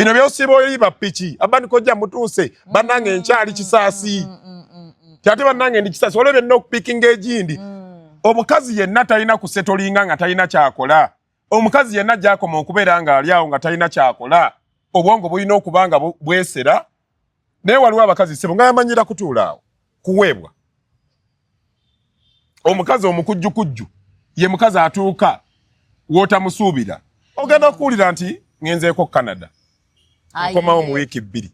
Bino byosiba oliba piki abandi kojja mutuuse bannange nkyali kisaasi kyate bannange ndi kisaasi waliwo byonna okupikinga egindi. Omukazi yenna talina kusetolinga nga talina kyakola. Omukazi yenna gyakoma okubeera ng'ali awo nga talina kyakola, obwongo bulina okuba nga bwesera. Naye waliwo abakazi ssebo nga yamanyira kutuula awo kuweebwa. Omukazi omukujjukujju ye mukazi atuuka w'otamusuubira, ogenda okuwulira nti ngenzeeko Canada, nkomawo mu wiiki 2,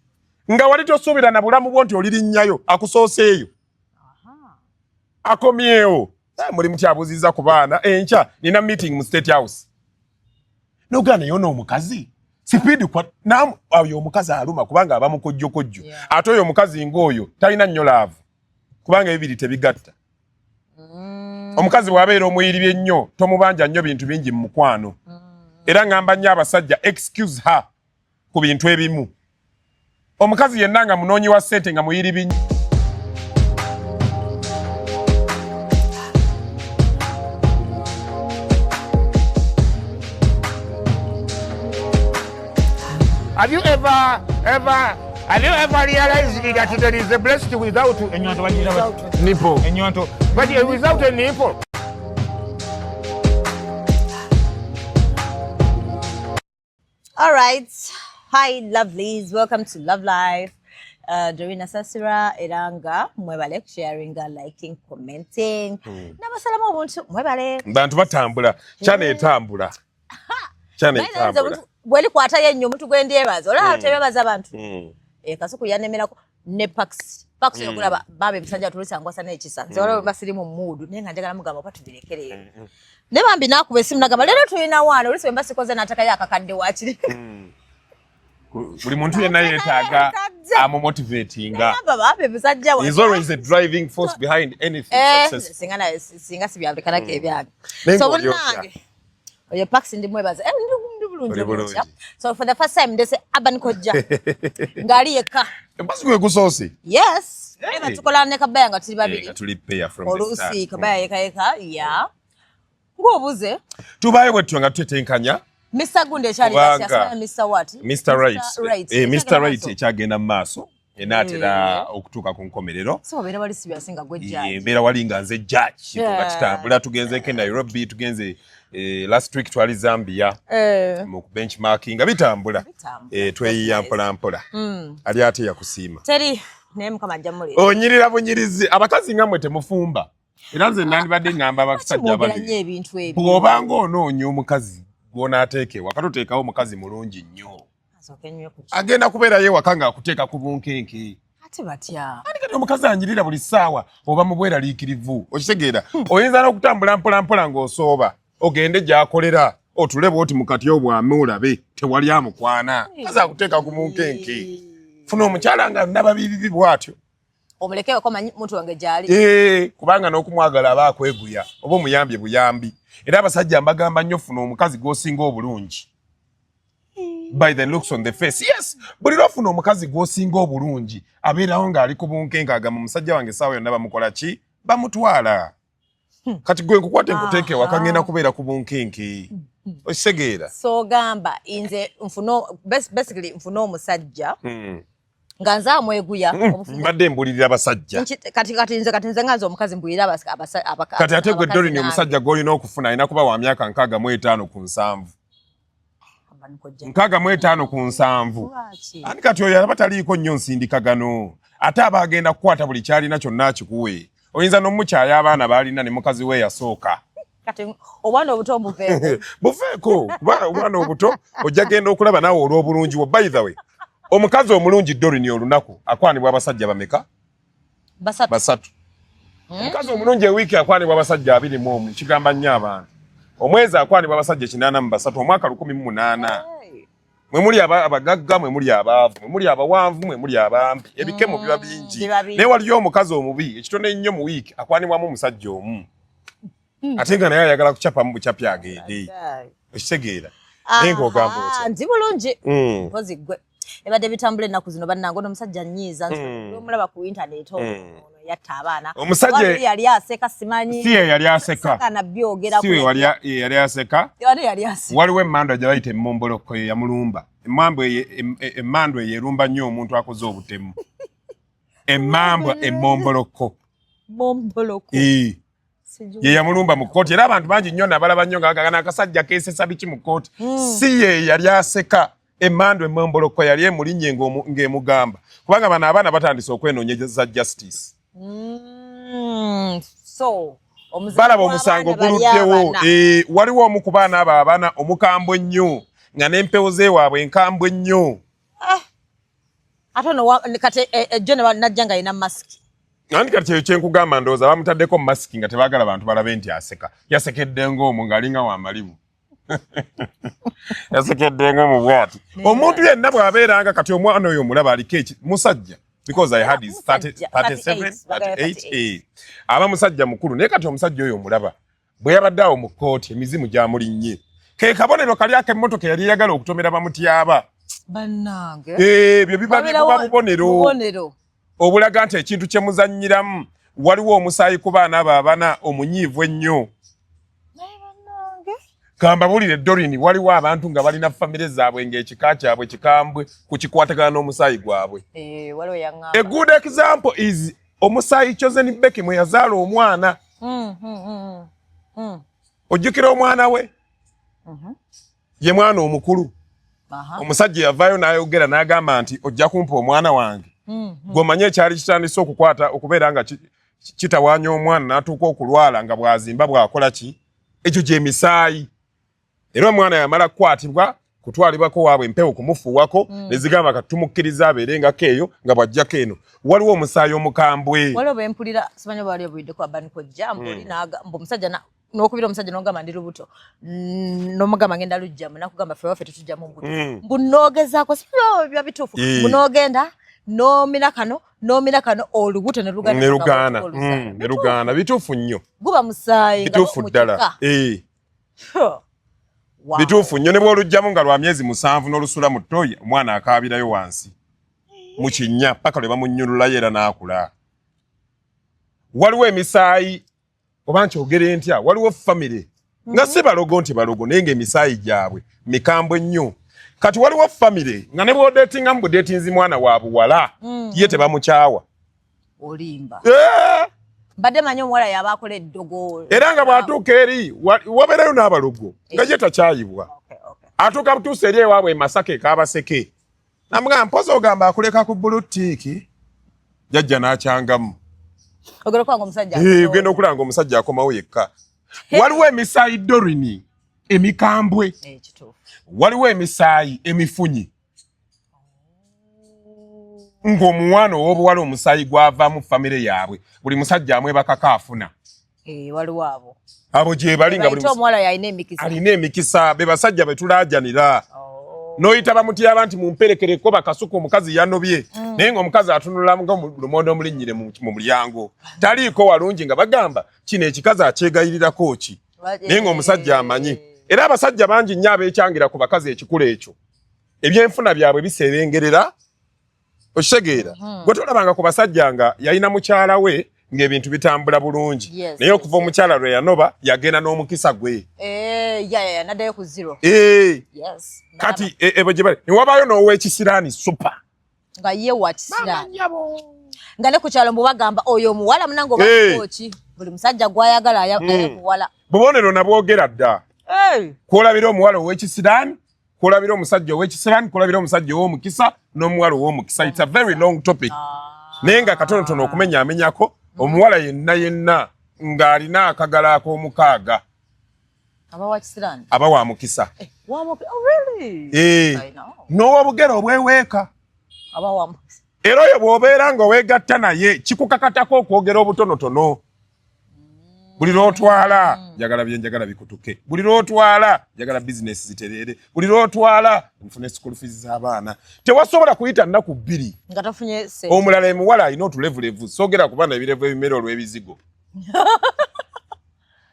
nga wali tosuubira na bulamu bwo nti olirinnyayo, akusooseeyo akomyewo. Mulimu kyabuuzizza ku baana, enkya nina meeting mu State House. Nogana naye ono omukazi sipiidi oyo omukazi aluma kubanga aba mukojjokojjo. Ate oyo omukazi ng'oyo talina nnyo love kubanga ebibiri tebigatta. Omukazi bw'abeera omuyiribye ennyo tomubanja nnyo bintu bingi mu mukwano. Era ngamba nnyo abasajja, excuse her ku bintu ebimu. Omukazi yenna nga munoonyi wa ssente nga muyiribi Have you ever, ever, have you ever realized that there is a blessed without enyonto bagira bati? Nipple. Enyonto. But without a nipple. All right. Hi, lovelies. Welcome to Love Life. Dorina Sasira eranga mwebale sharing, liking, commenting. N'abasalamu obuntu mwebale. Bantu batambula, chana etambula. Chana etambula. Bweli kwata ennyo omuntu gwe ndyebaza. Olaba tebebaza abantu. Kasuku yanemerako ne Pax. Pax yokulaba baba ebisajja tulisa ngwasa n'ekisa. Nze waliwo basiri mu mood naye nga njagala mugamba oba tubirekereyo. Ne bambi n'akuba essimu nagamba leero tulina waana oluusi bwe mba sikoze n'atakayo akakadde waakiri. Buli muntu yenna yeetaaga amumotivatinga. Nagamba bambi ebisajja wa. He's always a driving force behind anything successful. Singa naye singa si byabulikanako ebyange. Naye So ng'oli otya? munnange oyo Pax ndi mwebaza. Ndi bulungi Oli bulungi. otya? So for the first time ndese Urban Kojja ng'ali yekka. Embazi gwe gusoose. Yes. Hey. Eba tukola ne Kabaya nga tuli babiri. Nga tuli pair from the start. Oluusi Kabaya yeka yeka ya. Ng'obuze. Tubaayo bwe tutyo nga tutetenkanya. Mr. Gundi ekyali Kubanga kasi Mr. What? Mr. Right. Right. Mr. Right ekyagenda mu maaso enaatera okutuuka ku nkomerero. So obeera wali si byasinga gwe judge. Mbeera wali nga nze judge. Yeah. Nga tutambula tugenzeeko e Nairobi, tugenze last week twali Zambia mu benchmarking nga bitambula. Bitambula. Tweyiya mpola mpola. Ali ate yakusiima. Teri naye Mukama ajja muleeta. Onyirira bunyirizi abakazi nga mmwe temufumba. Era nze nandibadde ŋŋamba abasajja Mwogera ababiri. nnyo ebintu ebyo. Bw'obanga onoonya omukazi gw'onaateeka ewaka toteekawo omukazi mulungi nnyo. Asooke nnywe ku ki. Agenda kubeerayo ewaka ng'akuteeka ku bunkenke. Ate batya? Ani kati omukazi anyirira buli ssaawa oba mu bweraliikirivu okitegeera. Oyinza n'okutambula mpola mpola ng'osooba ogende gy'akolera otule bw'oti mu kati obwame olabe tewali amukwana. Kazi akuteeka ku bunkenke. Funa omukyala nga ndaba bibibi bw'atyo. Omuleke wako manyi muntu wange gy'ali. Kubanga n'okumwagala aba akweguya oba omuyambye buyambi. Era abasajja mbagamba nnyo funa omukazi gw'osinga obulungi. By the looks on the face. Yes, buli lw'ofuna omukazi gw'osinga obulungi abeerawo ng'ali ku bunkenke agamba omusajja wange essaawa yonna bamukola ki? Bamutwala. Kati gwe nkukwate nkuteeke ewaka ngenda kubeera ku bunkenke. Okitegeera? So gamba nze nfuna basically nfuna omusajja nga nze amweguya. Mbadde mbulirira abasajja. Kati nze nga nze omukazi mbulira Kati ate gwe abakazi Doreen nange. omusajja gw'olina okufuna alina kuba wa myaka 65 ku 70. Aba nkojja. 65 ku 70. Lwaki? Ani kati oyo aba taliiko nnyo nsindikagano. Ate aba agenda kukwata buli ky'alina kyonna akikuwe. Oyinza n'omukyaya abaana b'alina ne mukazi we yasooka. Kati obwana obuto mbuveeko. Buveeko, kuba obwana obuto ojja genda okulaba naawe olw'obulungi bwo. By the way, omukazi omulungi Doreen olunaku akwanibwa abasajja bameka? Basatu. Basatu. Omukazi omulungi ewiiki akwanibwa abasajja 21, kigamba nnyo abantu. Omwezi akwanibwa abasajja 83, omwaka 1800. Mwe muli abagagga, mwe muli abaavu, mwe muli abawanvu, mwe muli abampi. Ebikemo biba bingi. Biba bingi. Naye waliyo omukazi omubi, ekitone ennyo mu wiiki akwanibwamu omusajja omu. Ate nga naye ayagala kucapamu bucapi agende. Okitegeera? Naye ng'ogamba otya? Ndi bulungi. Mpozi ggwe. Ebadde bitambula ennaku zino bannange ono omusajja nnyiiza. Omulaba ku internet ono yatta abaana. Omusajja Waliwo yali aseka simanyi. Si ye yali aseka. Saka na byogera Si ye yali aseka. Yali yali aseka. Waliwo emmanda gye bayita emmomboloko ye yamulumba. Emmambwa eyo erumba nnyo omuntu akoze obutemu. Emmambwa emmomboloko. Momboloko. Ye yamulumba mu kkooti, era abantu bangi nnyo nabalaba nnyo nga bagagana akasajja keesesa biki mu kkooti. Si ye yali aseka, emmandwa emmomboloko yali emulinnye ng'emugamba, kubanga bano abaana batandise okwenoonyeza justice. So balaba omusango guluddewo. Waliwo omu ku baana abo abaana omukambwe ennyo, nga n'empewo zeewaabwe enkambwe ennyo. Ate ono kati ejjo najja nga alina masiki. Anti kati kyeyo kyenkugamba, ndowooza bamutaddeko masiki nga tebaagala bantu balabe nti aseka. Yasekedde ng'omwo ng'alinga wamalibu, yasekedde ng'omu bwati. Omuntu yenna bw'abeeranga kati omwana oyo omulaba aliko eki musajja, because I had his 30, 37, 38, aba musajja mukulu, naye kati omusajja oyo omulaba bwe yabadde awo mu kkooti, emizimu gyamulinnye. Ke kabonero kali ak'emmotoka yali eyagala okutomera bamutyaba. Bannange. Ebyo biba bubonero obulaga nti ekintu kye muzannyiramu waliwo omusaayi ku baana abo abana omunyiivu ennyo. Gamba bulire Dorini, waliwo abantu nga balina famire zaabwe ng'ekika kyabwe kikambwe ku kikwatagana n'omusaayi gwabwe. A good example is omusaayi Chosen Becky mwe yazaala omwana. Ojjukira omwana we ye mwana omukulu, omusajja yavaayo n'ayogera n'agamba nti ojja kumpa omwana wange. Gw'omanyi ekyali kitandise okukwata okubeera nga kitawaanya omwana n'atuuka okulwala nga bw'azimba bw'akola ki, ekyo gyemisaayi. Era omwana yamala kukwatibwa kutwalibwako waabwe, empewo kumufuuwako nezigamba kati tumukkiriza abeerengako eyo nga bw'ajjako eno. Waliwo omusaayi omukambwe. Waliwo bempulira, simanyi oba wali obuliddeko abanikojja mbuli mbu omusajja n'okubira omusajja n'ogamba ndi lubuto, n'omugamba ngenda lujjamu, nakugamba ffe waffe tetujjamu mbuto. Mbu noogezaako, simanyi biba bituufu, mbu n'ogenda n'omira kano n'omira kano, olubuto ne lugaana. Ne lugaana, ne lugaana. Bituufu nnyo. Guba musaayi. Bituufu ddala. Bituufu nnyo. Ne bw'olugjamu nga lwa myezi 7 n'olusula mu ttoyi, omwana akaabirayo wansi mu kinnya paka lwe bamunnyululayo era n'akula. Waliwo emisaayi, oba nkyogere ntya, waliwo famire nga si balogo nti balogo, naye ng'emisaayi gyabwe mikambwe nnyo. Kati waliwo famire nga ne bw'odeetinga mu budeetinzi mwana wa buwala, ye tebamukyawa. Olimba. Mbadde manyi omuwala yaba akola eddogo. Era nga bw'atuuka eri wabeerayo n'abalogo nga ye takyayibwa. Atuuka butuusa eri ewaabwe e Masaka ekabaseke, namugamba mpozi ogamba akuleka ku blue tick, jajja n'akyangamu. Ogenda okulanga omusajja akomawo yekka. Waliwo emisaayi, Dorini, emikambwe. Waliwo emisaayi emifunyi, ng'omuwana ow'obuwala omusaayi gwavaamu famire yaabwe buli musajja amwebakako afuna. Waliwo abo. Abo gye bali nga alina emikisa, be basajja be tulaajanira. N'oyita bamutyaba nti mumperekereko bakasuka, omukazi yanobye, naye ng'omukazi atunulamu nga lumonde omulinnyire mu mulyango, taliiko walungi, nga bagamba kino ekikazi akyegayirirako ki, naye ng'omusajja amanyi. Era abasajja bangi nnyo abeekyangira ku bakazi ekikula ekyo, ebyenfuna byabwe bisebengerera. Okitegeera? Gwe tolabanga ku basajja nga yalina mukyala we ng'ebintu bitambula bulungi, naye okuva omukyala lwe yanoba, yagenda n'omukisa gwe. Kati ebo gye bali newabaayo n'ow'ekisiraani super. Nga ye wa kisiraani, nga ne ku kyalo mbu bagamba oyo omuwala munange obakoki, buli musajja gwayagala ayamuwala. Bubonero nabwogera dda. Kwolabira omuwala ow'ekisiraani, kwolabira omusajja ow'ekisiraani, kwolabira omusajja ow'omukisa n'omuwala ow'omukisa. It's a very long topic, naye nga katonotono okumenyaamenyako, omuwala yenna yenna ng'alina akagala ak'omukaaga aba wa mukisa. N'owobugere obweweeka, era oyo bw'obeera nga oweegatta naye, kikukakatako okwogera obutonotono. Buli lwotwala, njagala byenjagala bikutuke. Buli lwotwala, njagala bizinesi zitereere. Buli lwotwala, nfune school fees z'abaana. Tewasobola kuyita nnaku 2 omulala emuwala alina otulevulevu. Soogera ku baana ebirevu ebimere olw'ebizigo,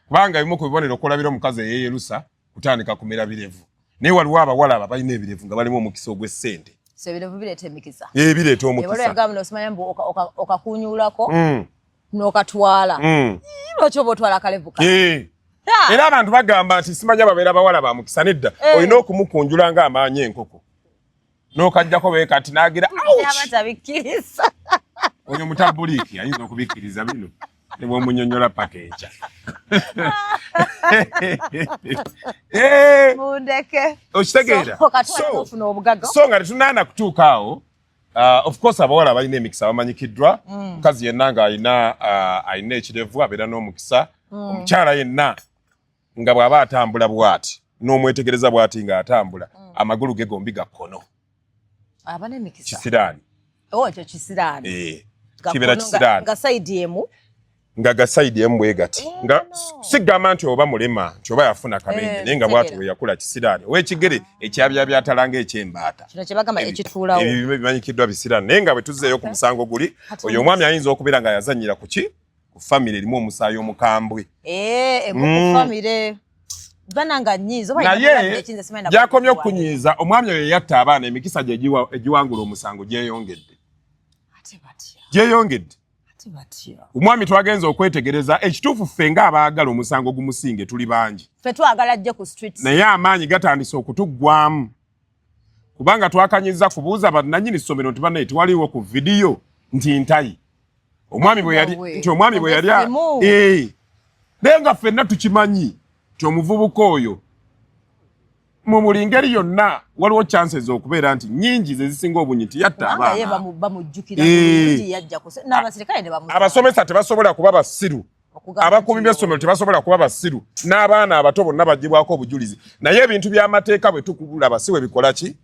kubanga ebimu ku bibonero okulabira omukazi eyeeyerusa kutandika kumera birevu, naye waliwo abawala abo balina ebirevu nga balimu omukisa ogw'essente. Ebireeta omukisa. Okakunyulako n'okatwala. Lwaki oba otwala akalevu ka? Era abantu bagamba nti simanya babeera bawala ba mukisa. Nedda, olina okumukunjula ng'amaanyi enkoko. N'okajjako bwe kati n'agira Aba ouch. tabikkiriza. Oyo mutabuliiki ayinza okubikkiriza bino ne bw'omunyonnyola paka enkya. Eh, Mundeke. okitegeera? So, kati ofuna obugagga. So nga tetunaana kutuuka awo, of course abawala balina emikisa bamanyikiddwa. Mukazi yenna ng'alina alina ekirevu abeera n'omukisa. Omukyala yenna nga bw'aba atambula bw'ati n'omwetegereza bw'ati ng'atambula, amagulu ge gombi ga kkono. Aba n'emikisa. Kisiraani. Oh, ekyo kisiraani. Eh, Ga kibeera kkono kisiraani. Nga side emu. Nga ga side emu bwe gati, nga no. sigamba nti oba mulema, nti oba yafuna kabenje, naye nga bw'ati ntegeera. bwe yakula, kisiraani ow'ekigere ekyabyabyatalanga ekyembaata. Kino kye bagamba ekituulawo. Ebyo bimanyikiddwa bisiraani. Naye nga bwe tuzzeeyo ku musango guli, Kati oyo omwami ayinza okubeera nga yazannyira ku ki, ku famire erimu omusaayi omukambwe. Eh, emu ku famire. Bana nga nnyiiza oba Naye ekiyinza simanyi na gyakomye bw'okuwa. Okunyiiza omwami oyo yatta abaana, emikisa gye egiwangula omusango gyeyongedde. Ate batya? Gyeyongedde. Ate batya? Omwami twagenza okwetegereza ekituufu, ffe ng'abaagala omusango gumusinge tuli bangi. Ffe twagala ajje ku streets. Naye amaanyi gatandise okutuggwamu kubanga twakanyiza kubuuza bannannyini ssomero nti bannaye, tewaliwo ku vidiyo nti ntayi omwami bwe yali Nawe. nti omwami bwe yali Essimu. Eh. Naye nga ffenna tukimanyi nti omuvubuka oyo mu buli ngeri yonna waliwo chances okubeera nti nnyingi ze zisinga obungi nti yatta Kubanga ye abaana. bamujjukira Eh. bulungi, yajja ku n'abasirikale ne bamu Abasomesa tebasobola kuba basiru. Okugamba Abakuumi nti b'essomero tebasobola kuba basiru, n'abaana abato bonna bagibwako obujulizi, naye ebintu by'amateeka bwe tukubulaba si bwe bikola ki.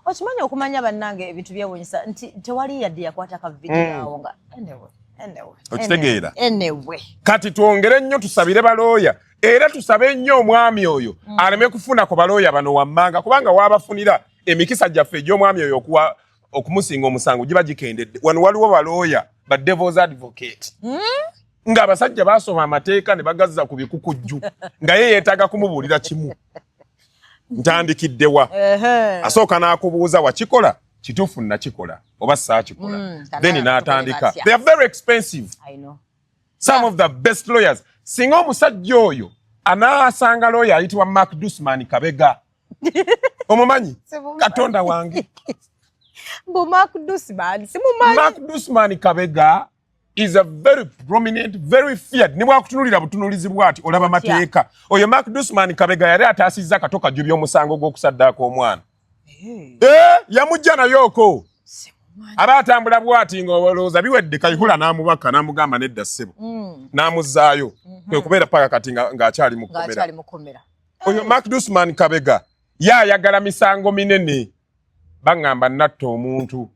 Okimanyi, okumanya bannange, ebintu byewunyisa nti tewali yadde yakwata ka vidiyo awo nga anyway. Okitegeera? Anyway. Kati twongere nnyo tusabire balooya, era tusabe nnyo omwami oyo aleme kufuna ku balooya bano wammanga, kubanga waabafunira, emikisa gyaffe egy'omwami oyo okuwa okumusinga omusango giba gikendedde. Wano waliwo balooya ba devil's advocate, ng'abasajja baasoma amateeka ne bagazza ku bikukujju, nga ye yeetaaga kumubuulira kimu, ntandikiddewa? Asooka n'akubuuza, wakikola kituufu, nakikola oba saakikola? Then n'atandika. Batya. They are very expensive. I know. Some of the best lawyers, singa omusajja oyo anaasanga lawyer ayitibwa Mark Dusman Kabega, omumanyi? Simumanyi. Katonda wange! Mbu Mark Dusman simumanyi. Mark Dusman Kabega is a very prominent, very feared, ne bwakutunulira butunulizi bwati olaba Otya. mateeka. Oyo Mark Dusman Kabega yali ataasizza Kato Kajubi omusango gw'okusaddaaka omwana. Eh, yamujja naye oko Simumanyi. aba atambula bwati nga olowooza biwedde, Kayihura n'amubaka n'amugamba nedda ssebo, n'amuzzaayo, kwe kubeera paka kati ng'akyali mu kkomera. Ng'akyali mu kkomera. Oyo Mark Dusman Kabega ye ayagala misango minene, baŋŋamba natta omuntu.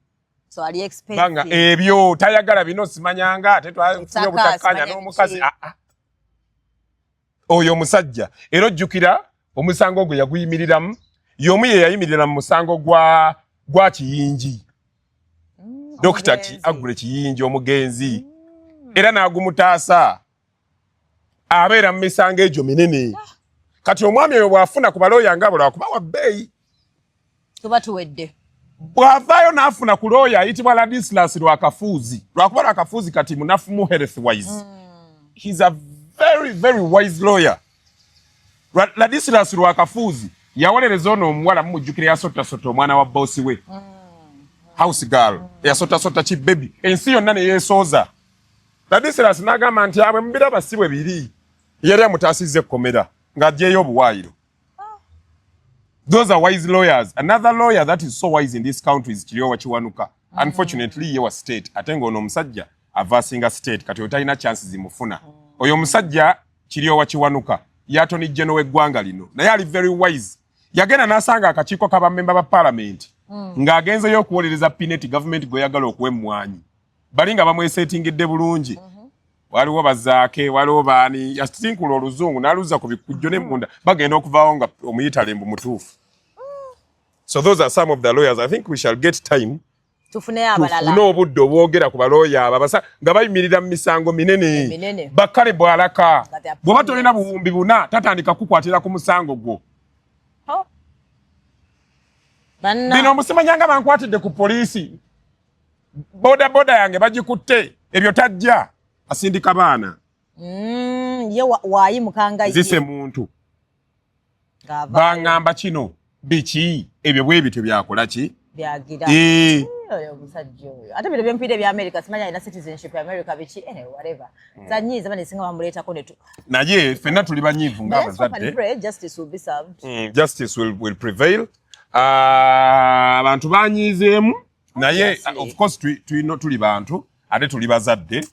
So ali Banga expensive. Ebyo tayagala bino simanyanga ate twafunye Ettaka, obutakkaanya simanya n'omukazi. biki. Ah, ah. Oyo omusajja era ojjukira omusango ogwo yaguyimiriramu, y'omu ye yayimirira mu musango gwa Kiyingi, Dokita Omugenzi. Aggrey Kiyingi omugenzi, era n'agumutaasa. Abeera mu misango egyo minene. Kati omwami oyo bw'afuna ku balooya nga abo, lwakuba wa bbeeyi. Tuba tuwedde. Bw'avaayo n'afuna ku looya ayitibwa Ladislas Lwakafuuzi, lwakuba Lwakafuuzi kati munafu mu health wise, he's a very very wise lawyer. Ladislas Lwakafuuzi yawolereza ono omuwala, mumujjukira, yasottasotta omwana wa boosi we, house girl, yasottasotta kibebi, ensi yonna ne yeesooza. Ladislas n'agamba nti abwe mubiraba si bwe biri, yali amutaasizza ekkomera ng'aggyeyo obuwaayiro. Those are wise lawyers. Another lawyer that is so wise in this country is Kiryowa Kiwanuka. Unfortunately ye wa state, ate ng'ono omusajja ava asinga state, kati oyo talina chance zimufuna. Oyo omusajja Kiryowa Kiwanuka ye attorney general w'eggwanga lino, naye ali very wise. Yagenda n'asanga akakiiko k'abamemba ba parliament ng'agenzeyo okuwolereza Pinet, gavumenti gweyagala okuwa emmwanyi, bali nga bamweseetingidde bulungi. Waliwo bazaake, waliwo baani, yasinkula oluzungu n'aluzza ku bikujjo n'emmunda, bagenda okuvaawo nga omuyitalembu mutuufu. So those are some of the lawyers. I think we shall get time tufuneyo abalala. Tufune obudde obwogera ku balooya abo abasa nga bayimirira mu misango minene. Eminene. Bakale bwalaka Nga they are bw'oba tolina prominent. 4000 tatandika kukwatira ku musango gwo. Oh. Banna. Bino omusimanyanga bankwatidde ku poliisi, boda boda yange bagikutte, ebyo tajja, asindika baana. Ye waayimukanga ye. Zise muntu. Ng'avaayo. Baŋŋamba kino biki ebyo bwe bityo byakola ki. Byagira. Eh, oyo omusajja oyo. Ate bino byempulira ebya America, simanyi alina citizenship ya America biki, anyway, whatever. Zanyiiza bane singa bamuleetako ne tu. Naye ffenna tuli banyiivu But let's hope and ng'abazadde. pray justice will be served. Justice will prevail. Ah, abantu banyiizeemu naye Obviously. of course tuli bantu ate tuli bazadde.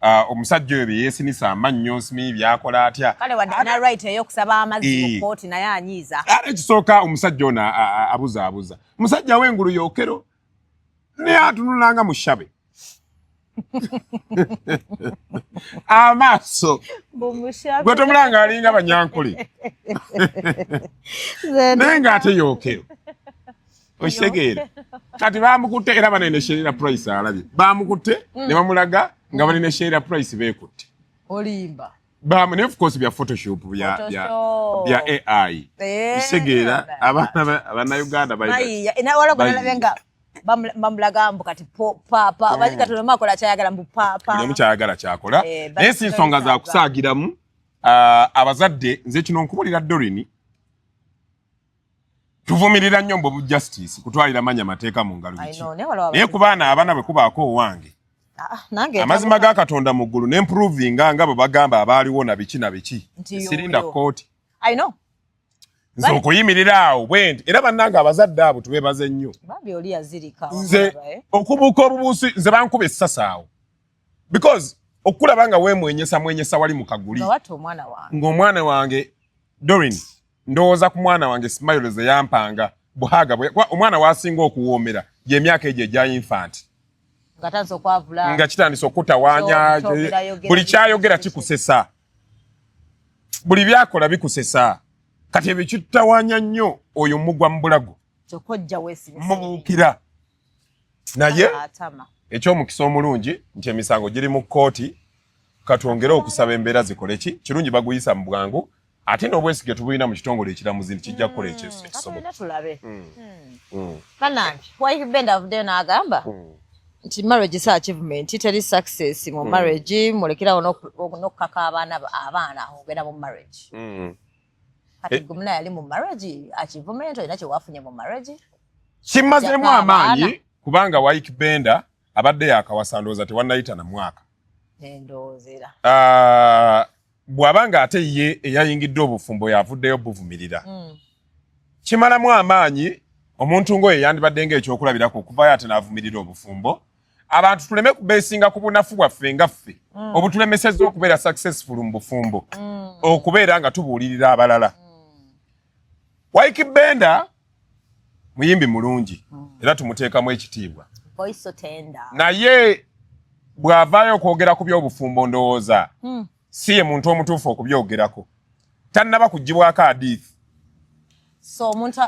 Ah, omusajja oyo bye yeesinisa amannyo simanyi byakola atya. Kale wadde alina right ey'okusaba amazzi mu Eh. kkooti, naye anyiiza. Ate ekisooka omusajja ono abuzaabuza musajja w'engulu yokero naye atunulanga mu shabe amaaso gwe tomulanga alinga banyankole naye ng'ate yokero okitegeera. Kati bamukutte era banene Sheila Price alabye bamukutte ne bamulaga nga balina Sheila Price beekutte. Olimba. Bamu naye of course bya Photoshop Photoshop. bya AI. Eh, kitegeera abaana abannayuganda Bayiiya. Waliwo gwe Bayiiya. nalabye nga bamulaga mbu kati paapa baki kati olema akola kyayagala mbu paapa. Buli omu kyayagala kyakola. Eh, naye si nsonga za kusaagiramu. Ah, abazadde nze kino nkubulira Dorini, tuvumirira nnyo mbu justice kutwalira manya mateeka mu ngalo I biki. know, naye waliwo Naye ku baana abaana bwe kubaako owange Ah, nange amazima ga Katonda mu ggulu ne mprovinga nga bwe bagamba abaaliwo na biki na biki Nti yoyo. sirinda kkooti. I know. Nze okuyimirira awo bwe nti era bannange abazadde abo tubeebaze nnyo. Bambi oli yazirika. Nze wamulaba, eh? okubuuka obubuusi nze bankuba essasi awo because okulaba nga weemwenyesa mwenyesa wali mu kaguli Nga watta omwana wange. Ng'omwana wange Dorin, ndowooza ku mwana wange smile ze yampanga buhaga bwe kuba omwana wasinga okuwoomera gy'emyaka egyo egya infant Nga tandise okwavula. Nga kitandise okutawaanya. Kyogera, buli kyayogera kikusesa, buli byakola bikusesa. Kati ebyo kitutawaanya nnyo oyo mugwa mu bulago. Kyokka ojja weesibisa. Mubuukira naye Atama. Ekyomukisa omulungi nti emisango giri mu kkooti. Katwongere okusaba embeera zikole ki kirungi baguyisa mu bwangu ate n'obwesige tubulina mu kitongole ekiramuzi nti kijja kukola ekisoboka. Katulina tulabe. Bannange, Ykee Benda avuddeyo n'agamba nti marriage si achievement, teri success mu marriage, mulekerawo n'okukaka abaana okugenda mu marriage. Kati gwe muna yali mu marriage, achievement olina kye wafunye mu marriage? Kimmazeemu Jaka amaanyi abaana. kubanga Ykee Benda abadde yakawasa ndowooza tewannayita na mwaka. Endowoozera. Ah, bw'aba nga ate ye eyayingidde obufumbo yavuddeyo buvumirira, kimalamu amaanyi omuntu ng'oyo yandibadde ng'ekyokulabirako okuvayo ate n'avumirira obufumbo. Abantu tuleme kubeesinga ku bunafu bwaffe nga ffe obutulemesezza okubeera successful mu bufumbo okubeera nga tubuulirira abalala. Ykee Benda muyimbi mulungi era tumuteekamu ekitiibwa. Voice so tender. Naye bw'avaayo okwogera ku by'obufumbo ndowooza si ye muntu omutuufu okubyogerako, tannaba kugibwako adiithi. So omuntu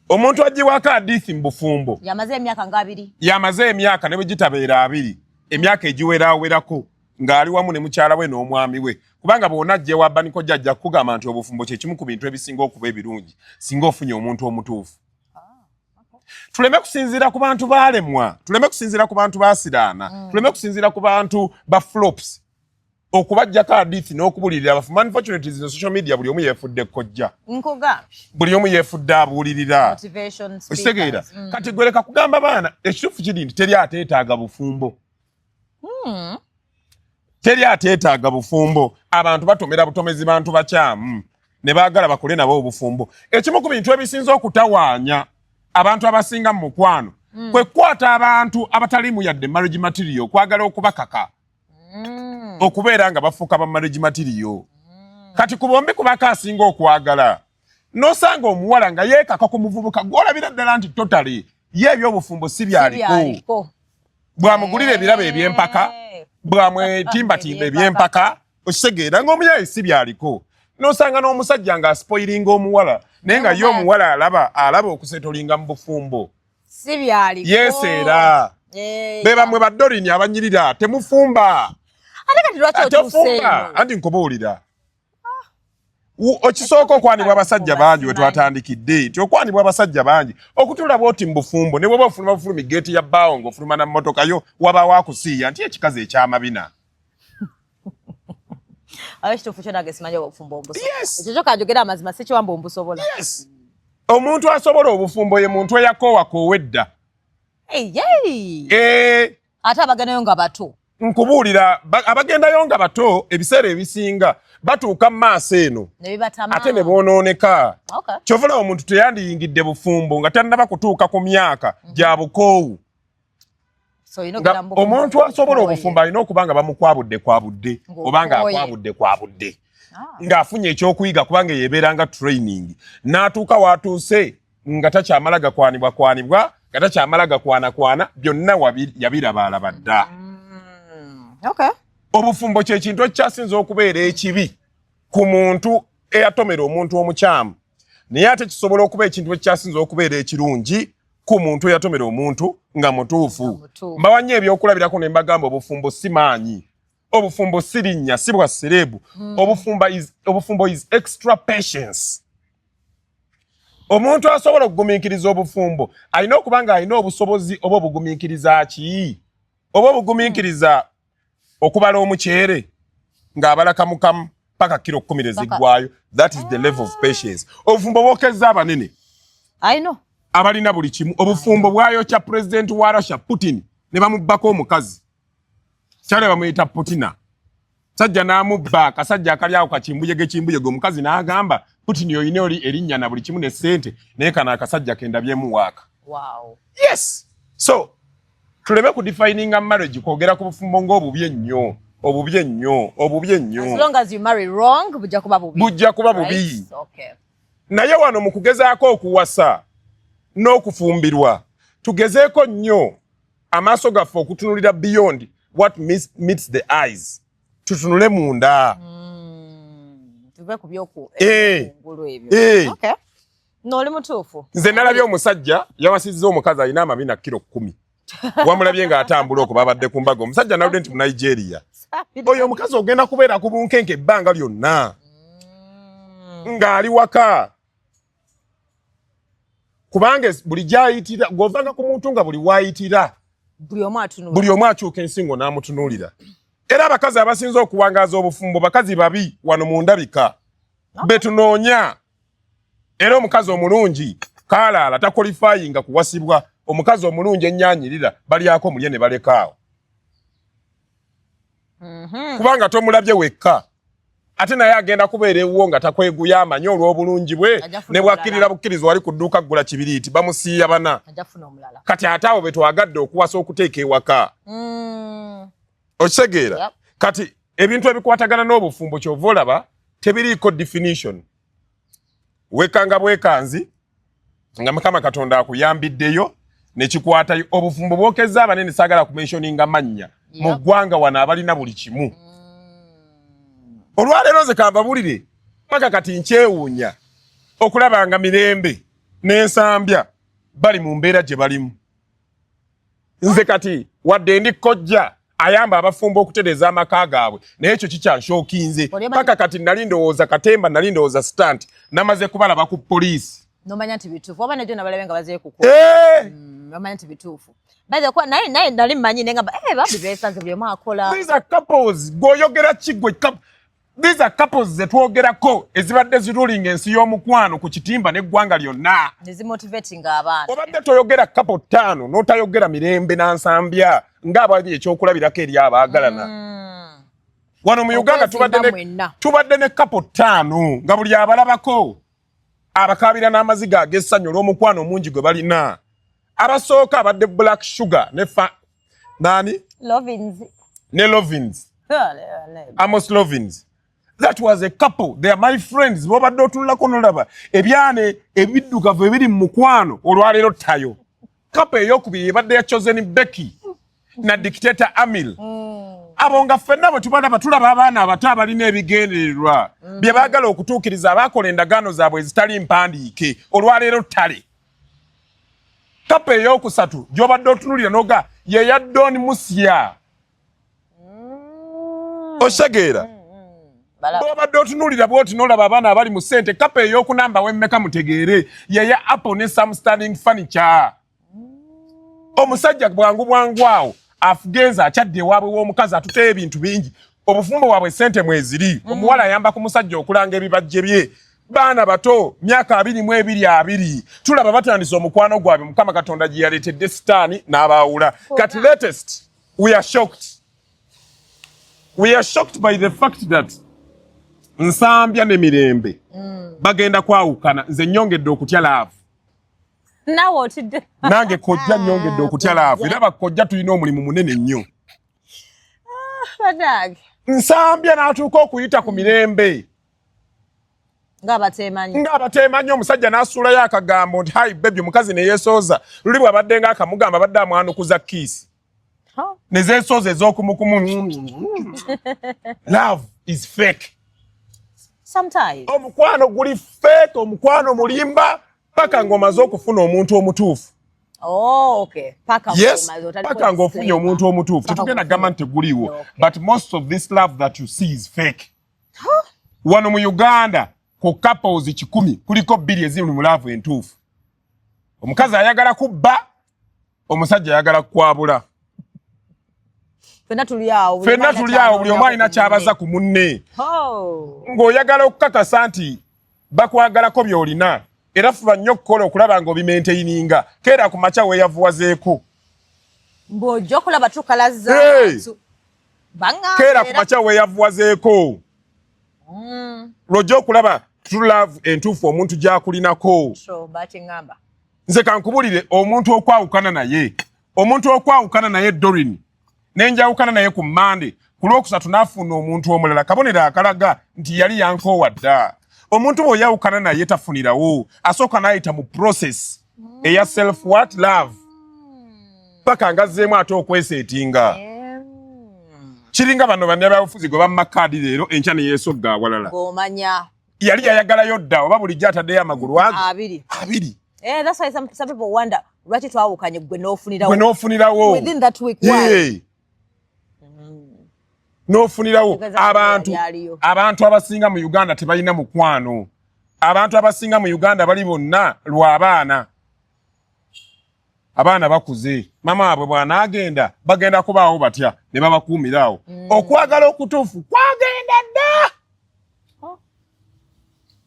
Omuntu agibwako adiithi mu bufumbo yamaze emyaka nga 20. Yamaze emyaka ne bwe gitabeera 20, emyaka egiwerawerako ng'ali wamu ne mukyala we n'omwami we, kubanga bw'ona ajja ewa Baniko jjajja kukugamba nti obufumbo kye kimu ku bintu ebisinga okuba ebirungi singa ofunye omuntu omutuufu. Tuleme kusinziira ku bantu baalemwa, tuleme kusinziira ku bantu baasiraana, tuleme kusinziira ku bantu ba flops okubajjako adithi n'okubulirira abafu. Unfortunately zino social media buli omu yeefudde kojja. Nkugambye. Buli omu yeefudde abuulirira. Motivation speakers. Okitegeera? Kati gwereka kugamba baana ekituufu kiri nti teri ateetaaga bufumbo, teri ateetaaga bufumbo. Abantu batomera butomezi bantu bakyamu ne baagala bakole nabo obufumbo. Ekimu ku bintu ebisinza okutawaanya abantu abasinga mu mukwano kwe kukwata abantu abataliimu yadde marriage material okwagala okubakaka okubeera nga bafuuka ba marriage material. Kati ku bombi kubako asinga okwagala n'osanga omuwala nga yeekaka ku muvubuka gw'olabira ddala nti totally ye ebyobufumbo si byaliko. Byaliko. Bwamugulira ebirabo ebyempaka, bwamwetimbatimba ebyempaka, okitegeera ng'omuyaye si byaliko. N'osanga n'omusajja ng'aspoilinga omuwala naye nga ye omuwala alaba okusetolinga mu bufumbo Si byaliko. Yeeseera. Be bamwe badorini abanyirira temufumba. Ate kati lwaki otuuse Tefumba. eno? Anti nkubuulira, okisooka okwanibwa abasajja bangi we twatandikidde nti okwanibwa abasajja bangi okutulaba oti mu bufumbo ne bwoba ofuluma bufulumi geeti ya bbaawo ng'ofuluma na mmotoka yo wabaawo akusiiya nti ekikazi ekyamabina. Ayo kituufu kyo, nange simanyi obufumbo mbusobola. Yes. Ekyo kyo kanjogera amazima, sikiwamba ombusobola. Yes. Omuntu asobola obufumbo ye muntu eyakoowakoowa edda. Eh. Ate abagendayo nga bato? Nkubuulira, abagendayo nga bato ebiseera ebisinga batuuka mu maaso eno ate ne boonooneka. Kyova olaba omuntu teyandiyingidde bufumbo nga tannaba kutuuka ku myaka gya bukoowu. Omuntu asobola obufumbo alina okuba nga bamukwabudde kwabudde oba nga akwabudde kwabudde, ng'afunye ekyokuyiga, kubanga yebeera nga training, n'atuuka w'atuuse nga takyamala gakwanibwa kwanibwa, nga takyamala gakwanakwana, byonna yabirabaalaba dda. Obufumbo kyekintu ekikyasinza okubeera ekibi ku muntu eyatomera omuntu omukyamu, naye ate kisobola okuba ekintu ekikyasinza okubeera ekirungi ku muntu eyatomera omuntu nga mutuufu. Mbawa nnyo ebyokulabirako ne mbagamba, obufumbo si maanyi, obufumbo si linnya, si bwa celeb. Obufumbo is extra patience. Omuntu asobola okugumiikiriza obufumbo alina okuba nga alina obusobozi oba obugumiikiriza ki, oba obugumiikiriza okubala omuceere ng'abala kamukamu paka kilo 10 eziggwayo. That is the level of patience. Obufumbo bwokezza abanene abalina buli kimu. Obufumbo bwayokya pulezidenti wa Russia, Putin, ne bamubbako omukazi kyale bamuyita Putina. Sajja n'amubba akasajja akali awo kakimbuyege kimbuyege. Omukazi n'agamba, "Putin, oyina oli erinnya na buli kimu ne ssente, naye kano akasajja kendabyemu waaka." Yes, so tuleme kudefininga marriage, kwogera ku bufumbo ng'obubi ennyo, obubi ennyo, obubi ennyo. Bujja kuba bubi. Naye wano mu kugezaako okuwasa n'okufumbirwa, tugezeeko nnyo amaaso gaffe okutunulira beyond what meets the eyes, tutunule munda. Tuve ku byokungulu ebyo. N'oli mutuufu. Nze nalabye omusajja yawasizza omukazi alina amabina kilo 10. Wamulabye ng'atambula okwo, babadde ku mbaga, omusajja naludde nti mu Nigeria. Oyo omukazi ogenda kubeera ku bunkenke ebbanga lyonna ng'ali waka, kubanga buli gyayitira, gw'ovanga ku muntu nga buli waayitira buli omu akyuka ensingo n'amutunuulira. Era abakazi abasinze okuwangaaza obufumbo bakazi babi wano mu ndabika betunoonya. Era omukazi omulungi kaalaala taqualifyinga kuwasibwa. Omukazi omulungi ennyanyirira balyako mulye ne balekaawo, kubanga tomulabye wekka, ate naye agenda kubeera ewuwo nga takweguya, amanyi olw'obulungi bwe ne bwakkirira bukkiriza wali ku dduuka ggula kibiriiti, bamusiiya bana. Kati ate abo be twagadde okuwasa okuteeka ewaka, okitegeera? Kati ebintu ebikwatagana n'obufumbo, kyova olaba tebiriiko definition. Wekanga bwekanzi nga Mukama Katonda akuyambiddeyo nekikwatayo. Obufumbo bwokezza abanene, saagala kumentioninga mannya mu ggwanga wano abalina buli kimu. Olwaleero nze kambabulire, paka kati nkyewuunya okulaba nga Mirembe n'Ensambya bali mu mbeera gye balimu. Nze kati wadde ndi kojja ayamba abafumbo okutereeza amaka gaabwe, naye ekyo kikyanshockinze. Paka kati nali ndowooza katemba, nali ndowooza stunt, namaze kubalaba ku poliisi. Nomanya nti bituufu, oba nejo nabalabe nga bazeyo kuku nomanya nti bituufu. Naye naye nali mmanyi, naye ngamba, eh, bambi beesanze, buli omu akola. These are couples gw'oyogera ki gwe? These are couples zetwogerako ezibadde zirulinga ensi y'omukwano ku kitimba n'eggwanga lyonna. Nezimotivatinga abaana. Obadde toyogera couple ttaano n'otayogera Mirembe n'Ansambya ng'abali ekyokulabirako eri abaagalana. Wano mu Uganda tubadde ne couple ttaano nga buli abalabako abakaabira n'amaziga ag'essanyu olw'omukwano omungi gwe balina. Abasooka abadde Black Sugar ne fa nani? Lovins. Ne Lovins, Amos Lovins. That was a couple, they are my friends. Bobadde otunulako nolaba ebyane ebiddugavu ebiri mu mukwano olwaleero ttayo. Couple eyokubiri ebadde ya Chosen Becky na Dictator Amil. Abo nga ffenna bwe tubalaba tulaba abaana abato abalina ebigendererwa bye baagala okutuukiriza, abaakola endagaano zaabwe ezitali mpandiike, olwaleero ttale. Couple eyokusatu gy'obadde otunulira noga yeya Don Musia, okitegeera? Bwobadde otunuulira bwoti nolaba abaana abali mu ssente. Couple eyokunamba wemmeka mutegeere yeya Apple ne Sam Standing Furniture. Omusajja bwangu bwangu awo afugenza akyadde ewaabwe w'omukazi, atuteyo ebintu bingi, obufumbo bwabwe ssente mweziri. Omuwala ayamba ku musajja okulanga ebibajje bye. Baana bato, myaka 22, 20, tulaba batandise omukwano gwabwe. Mukama Katonda gye yaleetedde sitaani n'abaawula. Kati latest, we are shocked, we are shocked by the fact that Nsambya ne Mirembe bagenda kwawukana. Nze nyongedde okutya love. Naawe otidde. Nange kojja nyongedde okutya love, era bakojja tulina omulimu munene nnyo. Banange. Nsambya n'atuuka okuyita ku Mirembe. Ng'abateemanyi. Ng'abateemanyi. Omusajja n'asuulayo akagambo nti, "Hi baby." Omukazi ne yeesooza. Luli bw'abadde ng'akamugamba, abadde amwanukuza kiss ne zeesooza ez'okumukumu. Love is fake. Sometimes. Omukwano guli fake, omukwano mulimba paka ng'omaze okufuna omuntu omutuufu. Oh, okay. Paka Yes. ng'omaze, otandika Paka ng'ofunye omuntu omutuufu. Paka Tetugenda gamba nti teguliiwo, but most of this love that you see is fake. Wano mu Uganda, ku couples 100, kuliko bbiri eziri mu love entuufu. Omukazi ayagala kubba, omusajja ayagala kukwabula. Ffenna tuli awo, buli Ffenna omu tuli awo, buli omu alina kyabaza ku munne. Ng'oyagala okukakasa nti bakwagalako by'olina, era fuba nnyo okukola okulaba ng'obimaintaininga. Keera ku makya weeyavuwazeeko. Ng'ojja okulaba tukalaza Hey! abantu. Baŋŋamba Keera ku era- makya weeyavuwazeeko, lw'ojja okulaba true love entuufu omuntu gy'akulinako. So, bakiŋŋamba. Nze kankubulire, omuntu okwawukana naye Dorin, nenjawukana naye ku Mande, ku Lwokusatu n'afuna omuntu omulala, kabonero akalaga nti yali yankoowa dda. Omuntu bw'oyawukana naye tafunirawo, asooka n'ayita mu process eya self what love paka ngazzeemu ate okweseetinga. Kiringa bano bannabyabufuzi gwe bamma kaadi leero, enkya ne yeesogga awalala. Ng'omanya. Yali yayagalayo dda, oba bulijjo ataddeyo amagulu ago abiri. Abiri. Eh, that's why some people wonder lwaki twawukanye, gwe n'ofunirawo Gwe n'ofunirawo within that week, why? Yeah. N'ofunirawo. Tegeeza Abantu yaliyo. abantu abasinga mu Uganda tebalina mukwano. Abantu abasinga mu Uganda bali bonna lw'abaana. Abaana bakuze, mama waabwe bw'anaagenda bagenda kubaawo batya? Ne babakuumira awo. Okwagala okutuufu kwagenda dda.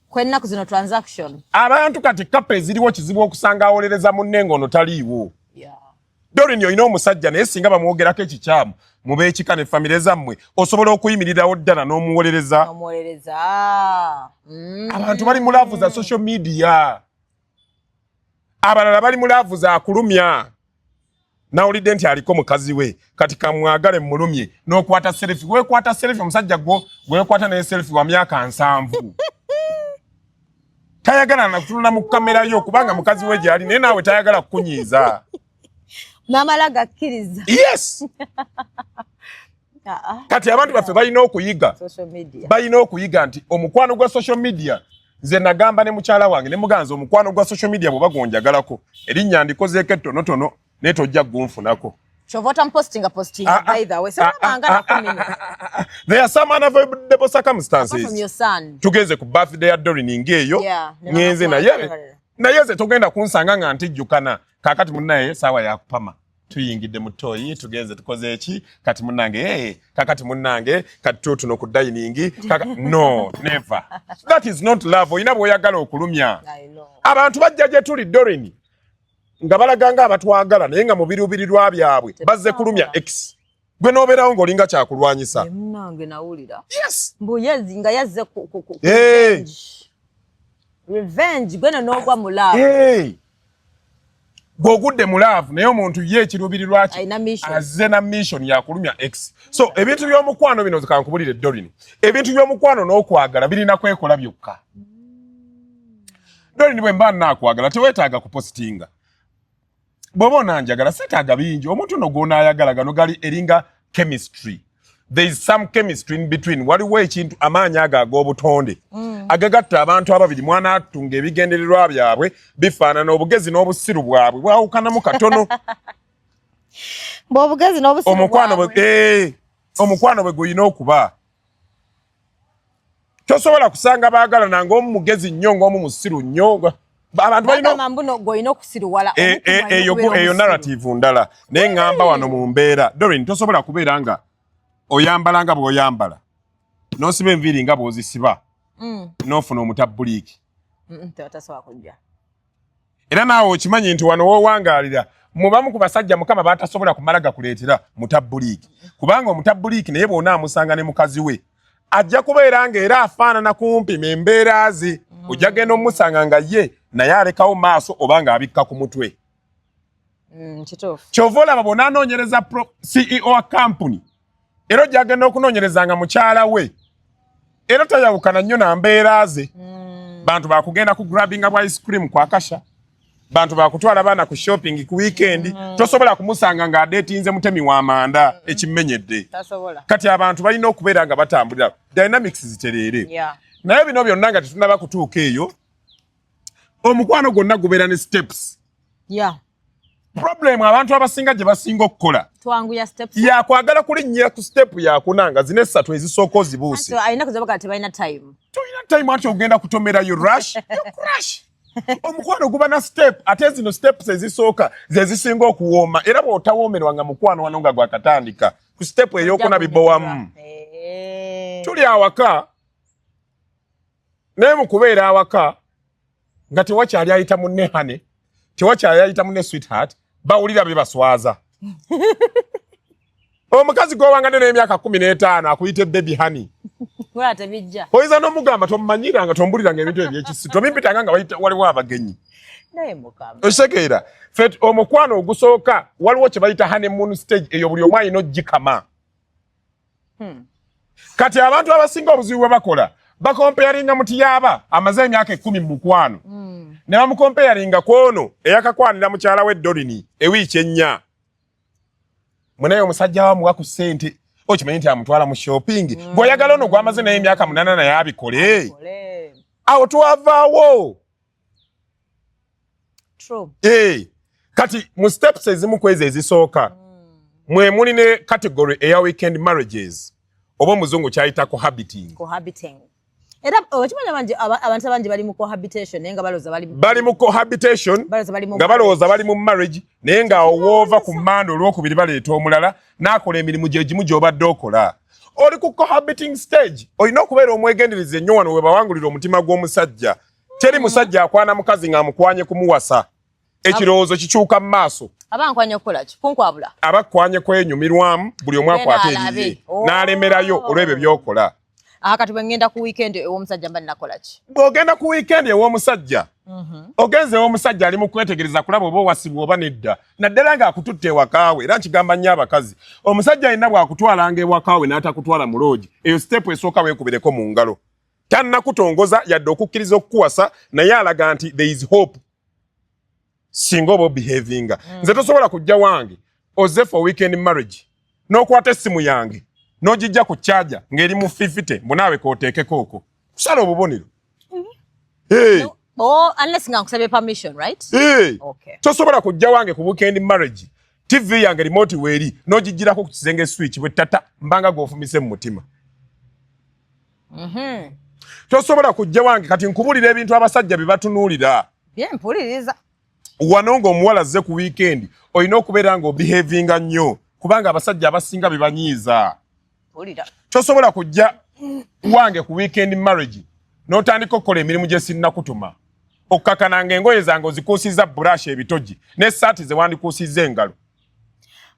Kwennaku zino transaction. Abantu kati couple eziriwo, kizibu okusanga awolereza munne ng'ono taliiwo. Dorin, olina omusajja, naye singa bamwogerako ekikyamu mubeekika ne famire zammwe, osobola okuyimirirawo ddala n'omuwolereza. Omuwolereza. Abantu bali mu love za social media, abalala bali mu love za kulumya. Nawulidde nti aliko mukazi we, kati kamwagale mulumye. N'okwata selfie, weekwata selfie, omusajja gwo gwekwata naye selfie wa myaka 70 tayagala nakutunula mu kamera yo kubanga mukazi we gyali, naye naawe tayagala kukunyiiza. N'amala gakkiriza. Yes. Ah, ah. Kati abantu baffe balina okuyiga. Social media. Balina okuyiga nti omukwano gwa social media, nze nagamba ne mukyala wange ne muganza, omukwano gwa social media bw'oba gwonjagalako, erinnya ndikozeeko ettonotono, naye tojja gunfunako. Kyova otamupostinga postinga. Ah, ah, By the way, ah, sirabanga ah, nakumino. ah, there are some unavoidable Apart from circumstances. your son. Tugenze ku birthday ya Dorin ng'eyo, Yeah, ne ngenze bakakwata. naye nze togenda kunsanga nga ntijjukana. Kaakati munnaye saawa yakupama, tuyingidde mu toyi, tugenze tukoze eki, kati munnange, hey, kakati munnange, kati tuutuno ku dining kaka. No, never, that is not love. Olina bw'oyagala okulumya. I know. Abantu bajja gye tuli, Dorin, nga balaga nga abatwagala, naye nga mu biruubirirwa byabwe bazze kulumya ex. Gwe n'obeerawo ng'olinga kyakulwanyisa. Eh, munnange, nawulira Yes. mbu nga yazze ku Hey. revenge. Revenge, gweno n'ogwa mu love. Hey. Gw'ogudde mu love, naye omuntu ye ekiruubirirwa kye Alina mission. azze na mission yakulumya ex. So ebintu by'omukwano bino, kankubulire Dorin, ebintu by'omukwano n'okwagala birina kwekola byokka. Dorin, bwe mba naakwagala teweetaaga kupositinga. Bw'oba onanjagala seetaaga bingi. Omuntu no gw'onaayagala, gano gali eringa chemistry. There is some chemistry in between. Waliwo ekintu, amaanyi ago ag'obutonde agagatta abantu ababiri. Mwana atunga ebigendererwa byabwe bifaanana, obugezi n'obusiru bwabwe bwawukanamu katono. Mbu obugezi n'obusiru Omukwano bwe bwabwe. Omukwano bwe gulina okuba, tosobola kusanga baagalana ng'omu mugezi nnyo ng'omu musiru nnyo. Abantu balina Bagamba mbuno gw'olina okusiruwala. Omuntu gw'olina eyo okubeera eyo omusiru. Narrative ndala, naye ŋŋamba wano mu mbeera, Dorin, tosobola kubeera nga oyambala nga bw'oyambala, n'osiba enviiri nga bw'ozisiba. N'ofuna omutabbuliiki. Tebatasobola kujja. Era naawe okimanyi nti wano woowangaalira mubamu ku basajja Mukama batasobola kumala gakuleetera mutabbuliiki, kubanga omutabbuliiki naye bw'onaamusanga ne mukazi we ajja kubeera ng'era afaanana kumpi embeera ze. Ojja genda omusanga nga ye naye alekawo maaso oba ng'abikka ku mutwe. Kituufu. Kyova olaba bw'onaanoonyereza CEO wa kampuni, era ojja genda okunoonyereza nga mukyala we era tayawukana nnyo na mbeera ze. Bantu bakugenda ku grabbinga bwa ice cream kwa kasha, bantu bakutwala baana ku shopping ku weekend. Tosobola kumusanga ng'adeetinze mutemi wa manda ekimenyedde. Tasobola. Kati abantu balina okubeera nga batambulira dynamics zitereere. Naye bino byonna nga tetunaba kutuuka eyo, omukwano gwonna gubeera ne steps. Problem abantu abasinga gye basinga okukola Twanguya steps. Yakwagala kulinnyira ku step yakuna nga zina essatu ezisooka ozibuuse. So alina kuzabaga tebalina time. Tolina time, ati ogenda kutomera, you rush, you crash. Omukwano guba na step, ate zino steps ezisooka ze zisinga okuwooma, era bw'otawoomerwa nga mukwano wano nga gwakatandika, ku step eyokuna bibowamu. Tuli awaka, naye mu kubeera awaka nga tewakyali ayita munne honey, tewakyali ayita munne sweetheart, bawulira bibaswaza. Omukazi gw'owangadde n'emyaka 15 akuyita baby, honey. Wala tebijja. Oyinza n'omugamba tomumanyiranga, tombuliranga ebintu ebyekisi, tobimpitanga nga waliwo abagenyi. Naye Mukama. Okitegeera? Fe omukwano ogusooka waliwo kye bayita honeymoon stage, eyo buli omu alina ogikama. Kati abantu abasinga obuzibu bwe bakola, bakompeyaringa mutiyaaba amaze emyaka 10 mu mukwano ne bamukompeyaringa ku ono eyakakwanira mukyala we Dorini ewiiki 4. Munaye omusajja wamuwa ku ssente, okimanyi nti amutwala mu shopping, bw'oyagala ono gwamaze naye emyaka 8 naye abikole. Kole. Awo twavaawo. True. Eh, kati mu steps ezimu ku ezo ezisooka mwe muli ne category eya weekend marriages, oba omuzungu kyayita cohabiting. Cohabiting. Era okimanya bangi abantu abangi bali mu cohabitation naye nga balowooza bali Bali mu cohabitation balowooza bali mu nga balowooza bali mu marriage, naye nga woova ku manda olwokubiri baleeta omulala n'akola emirimu gye gimu gy'obadde okola. Oli ku cohabiting stage, olina okubeera omwegendereza ennyo wano we bawangulira omutima gw'omusajja. Teri musajja akwana mukazi ng'amukwanye kumuwasa, ekirowoozo kikyuka mu maaso. Aba nkwanya okukola ki? Kunkwabula. Aba kwanye kwenyumirwamu, buli omu akwata Genda alabe. eriye Oh. n'alemerayo olw'ebyo by'okola. Aha, kati bwe ngenda ku weekend ew'omusajja mba ninakola ki? Bw'ogenda ku weekend ew'omusajja, ogenze ew'omusajja ali mu kwetegereza kulaba oba owasibwa oba nedda, naddala ng'akututte ewakaawe. Era nkigamba nnyo abakazi, omusajja alina bw'akutwalanga ewakaawe n'atakutwala mu lodge, eyo step esooka weekubireko mu ngalo. Tannakutongoza yadde okukkiriza okukuwasa, naye alaga nti there is hope singa oba obehavinga. Nze tosobola kujja wange oze for weekend marriage n'okwata essimu yange n'ogijja ku charger ng'eri mu 50, mbu naawe kooteekeko okwo kusala obubonero. Hey. Oh, unless nga nkusabye permission, right? Hey. Okay. Tosobola kujja wange ku weekend marriage, TV yange remote weeri n'ogigirako ku kisenge switch bwe tata mbanga gw'ofumise mu mutima. Tosobola kujja wange. Kati nkubulira ebintu abasajja bye batunuulira. Byempuliriza. Wano ng'omuwala azze ku weekend, olina okubeera ng'obehavinga nnyo, kubanga abasajja abasinga bebanyiiza. Mpulira. Tosobola kujja wange ku weekend marriage n'otandika okukola emirimu gye sinnakutuma, okukakana nga engoye zange ozikuusizza brush ebitogi n'essaati ze wandikuusizza engalo.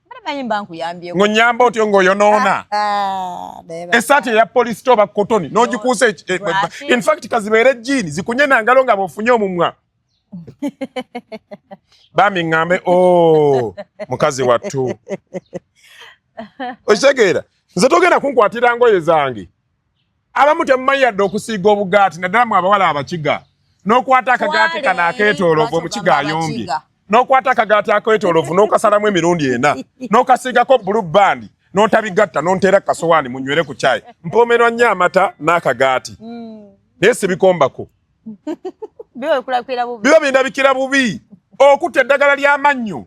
Mbadde manyi mba nkuyambyeko. Ng'onyamba otyo ng'oyonoona Ah, naye essaati eya polyester oba cotton n'ogikuusa Brush. In fact kazibeere jean zikunye nangalo nga bw'ofunye omumwa bami ŋŋambe o mukazi wattu. Okitegeera? Nze togenda kunkwatira ngoye zange. Abamu temumanyi yadde okusiiga obugaati, naddala mu abawala abakiga, n'okwata akagaati kano akeetooloovu, omukiga ayombye, n'okwata akagaati akeetooloovu n'okasalamu emirundi ena n'okasiigako Blue Band n'otabigatta n'onteera kasowaani munywere ku kyayi. Mpoomerwa nnyo amata n'akagaati, naye sibikombako. Biba bikulabikira bubi. Biba bindabikira bubi. Okutta eddagala ly'amannyo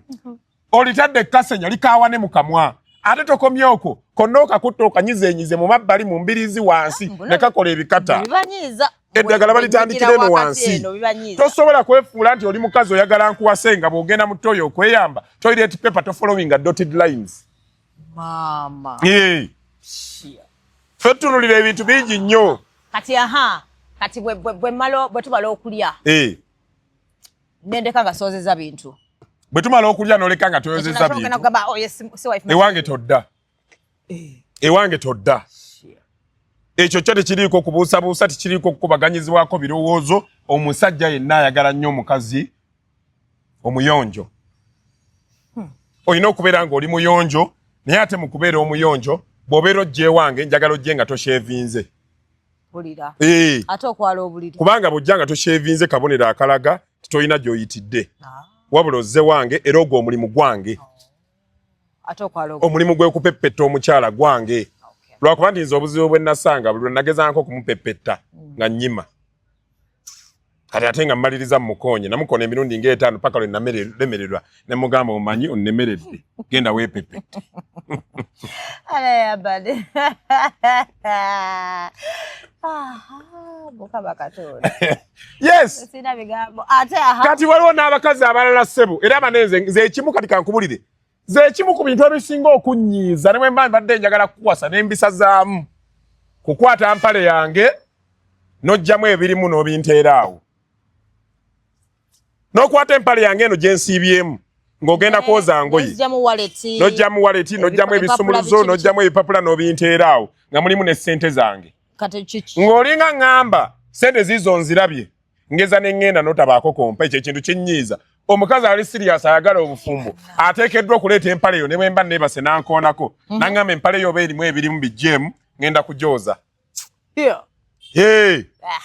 olitadde ekkasenya likaawa ne mu kamwa, ate tokomye okwo konna okakutta okanyizenyize mu mabbali mu mbirizi wansi ne kakola ebikata. Bibanyiiza. Eddagala balitandikira eno wansi. Eno bibanyiiza. Tosobola kwefuula nti oli mukazi oyagala nkuwase nga bw'ogenda mu toilet okweyamba, toilet paper tofollowinga dotted lines. Maama. Ffe tutunulira ebintu bingi nnyo. Kati aha. Kati bwe tumala okulya, nendeka nga soozeza bintu. Bwe tumala okulya noleka nga toyozeza bintu. Nagamba, "Oh, yes, si wife." Ewange todda, ewange todda. Ekyo kyo tekiriiko kubuusabuusa, tekiriiko kukubaganyizibwako birowoozo. Omusajja yenna ayagala nnyo omukazi omuyonjo. Olina okubeera ng'oli muyonjo, naye ate mu kubeera omuyonjo, bw'obeera ojja ewange, njagala ojje nga toshevinze. Mpulira. Eh, Ate okwala obuliri. Kubanga bw'ojja nga toshevinze, kabonero akalaga titolina gy'oyitidde, Ah, wabula ozze wange, era ogwo omulimu gwange. Ate okwala obuliri. Omulimu gw'ekupepetta omukyala gwange. Lwakuba nti nze obuzibu bwe nasanga, buli lwe nagezaako okumupepetta nga nnyima. Kati ate nga mmaliriza mukonye, namukona emirundi ng'etaano paka lwe nalemererwa ne mugamba, "Omanyi onnemeredde, genda weepepette." Alayabade. Mukama Katonda. Yes. Sina bigambo. Ate aha. Kati waliwo n'abakazi abalala, ssebo, era banenze nze ekimu. Kati kankubulire, nze ekimu ku bintu ebisinga okunnyiiza, ne bwe mba mbadde njagala kukuwasa n'embisazaamu, kukwata mpale yange n'oggyamu ebirimu n'obinteera awo, n'okwata empale yange eno gye nsiibyemu ng'ogenda kwoza ngoye, Nozigyamu wallet. N'oggyamu wallet, n'oggyamu ebisumuluzo, biki, n'oggyamu ebipapula n'obinteera awo nga mulimu ne ssente zange. Kati kiki? Ng'olinga ŋŋamba, "Sente ziizo nzirabye, ngeza ne ŋŋenda," n'otabaako kompa. Ekyo ekintu kinnyiiza. Omukazi ali serious, ayagala obufumbo, ateekeddwa okuleeta empale yo ne bwe mba neebase n'ankoonako n'aŋŋamba, "Empale yo oba erimu ebirimu bijjeemu, ŋŋenda kugyoza." Hey, Ah,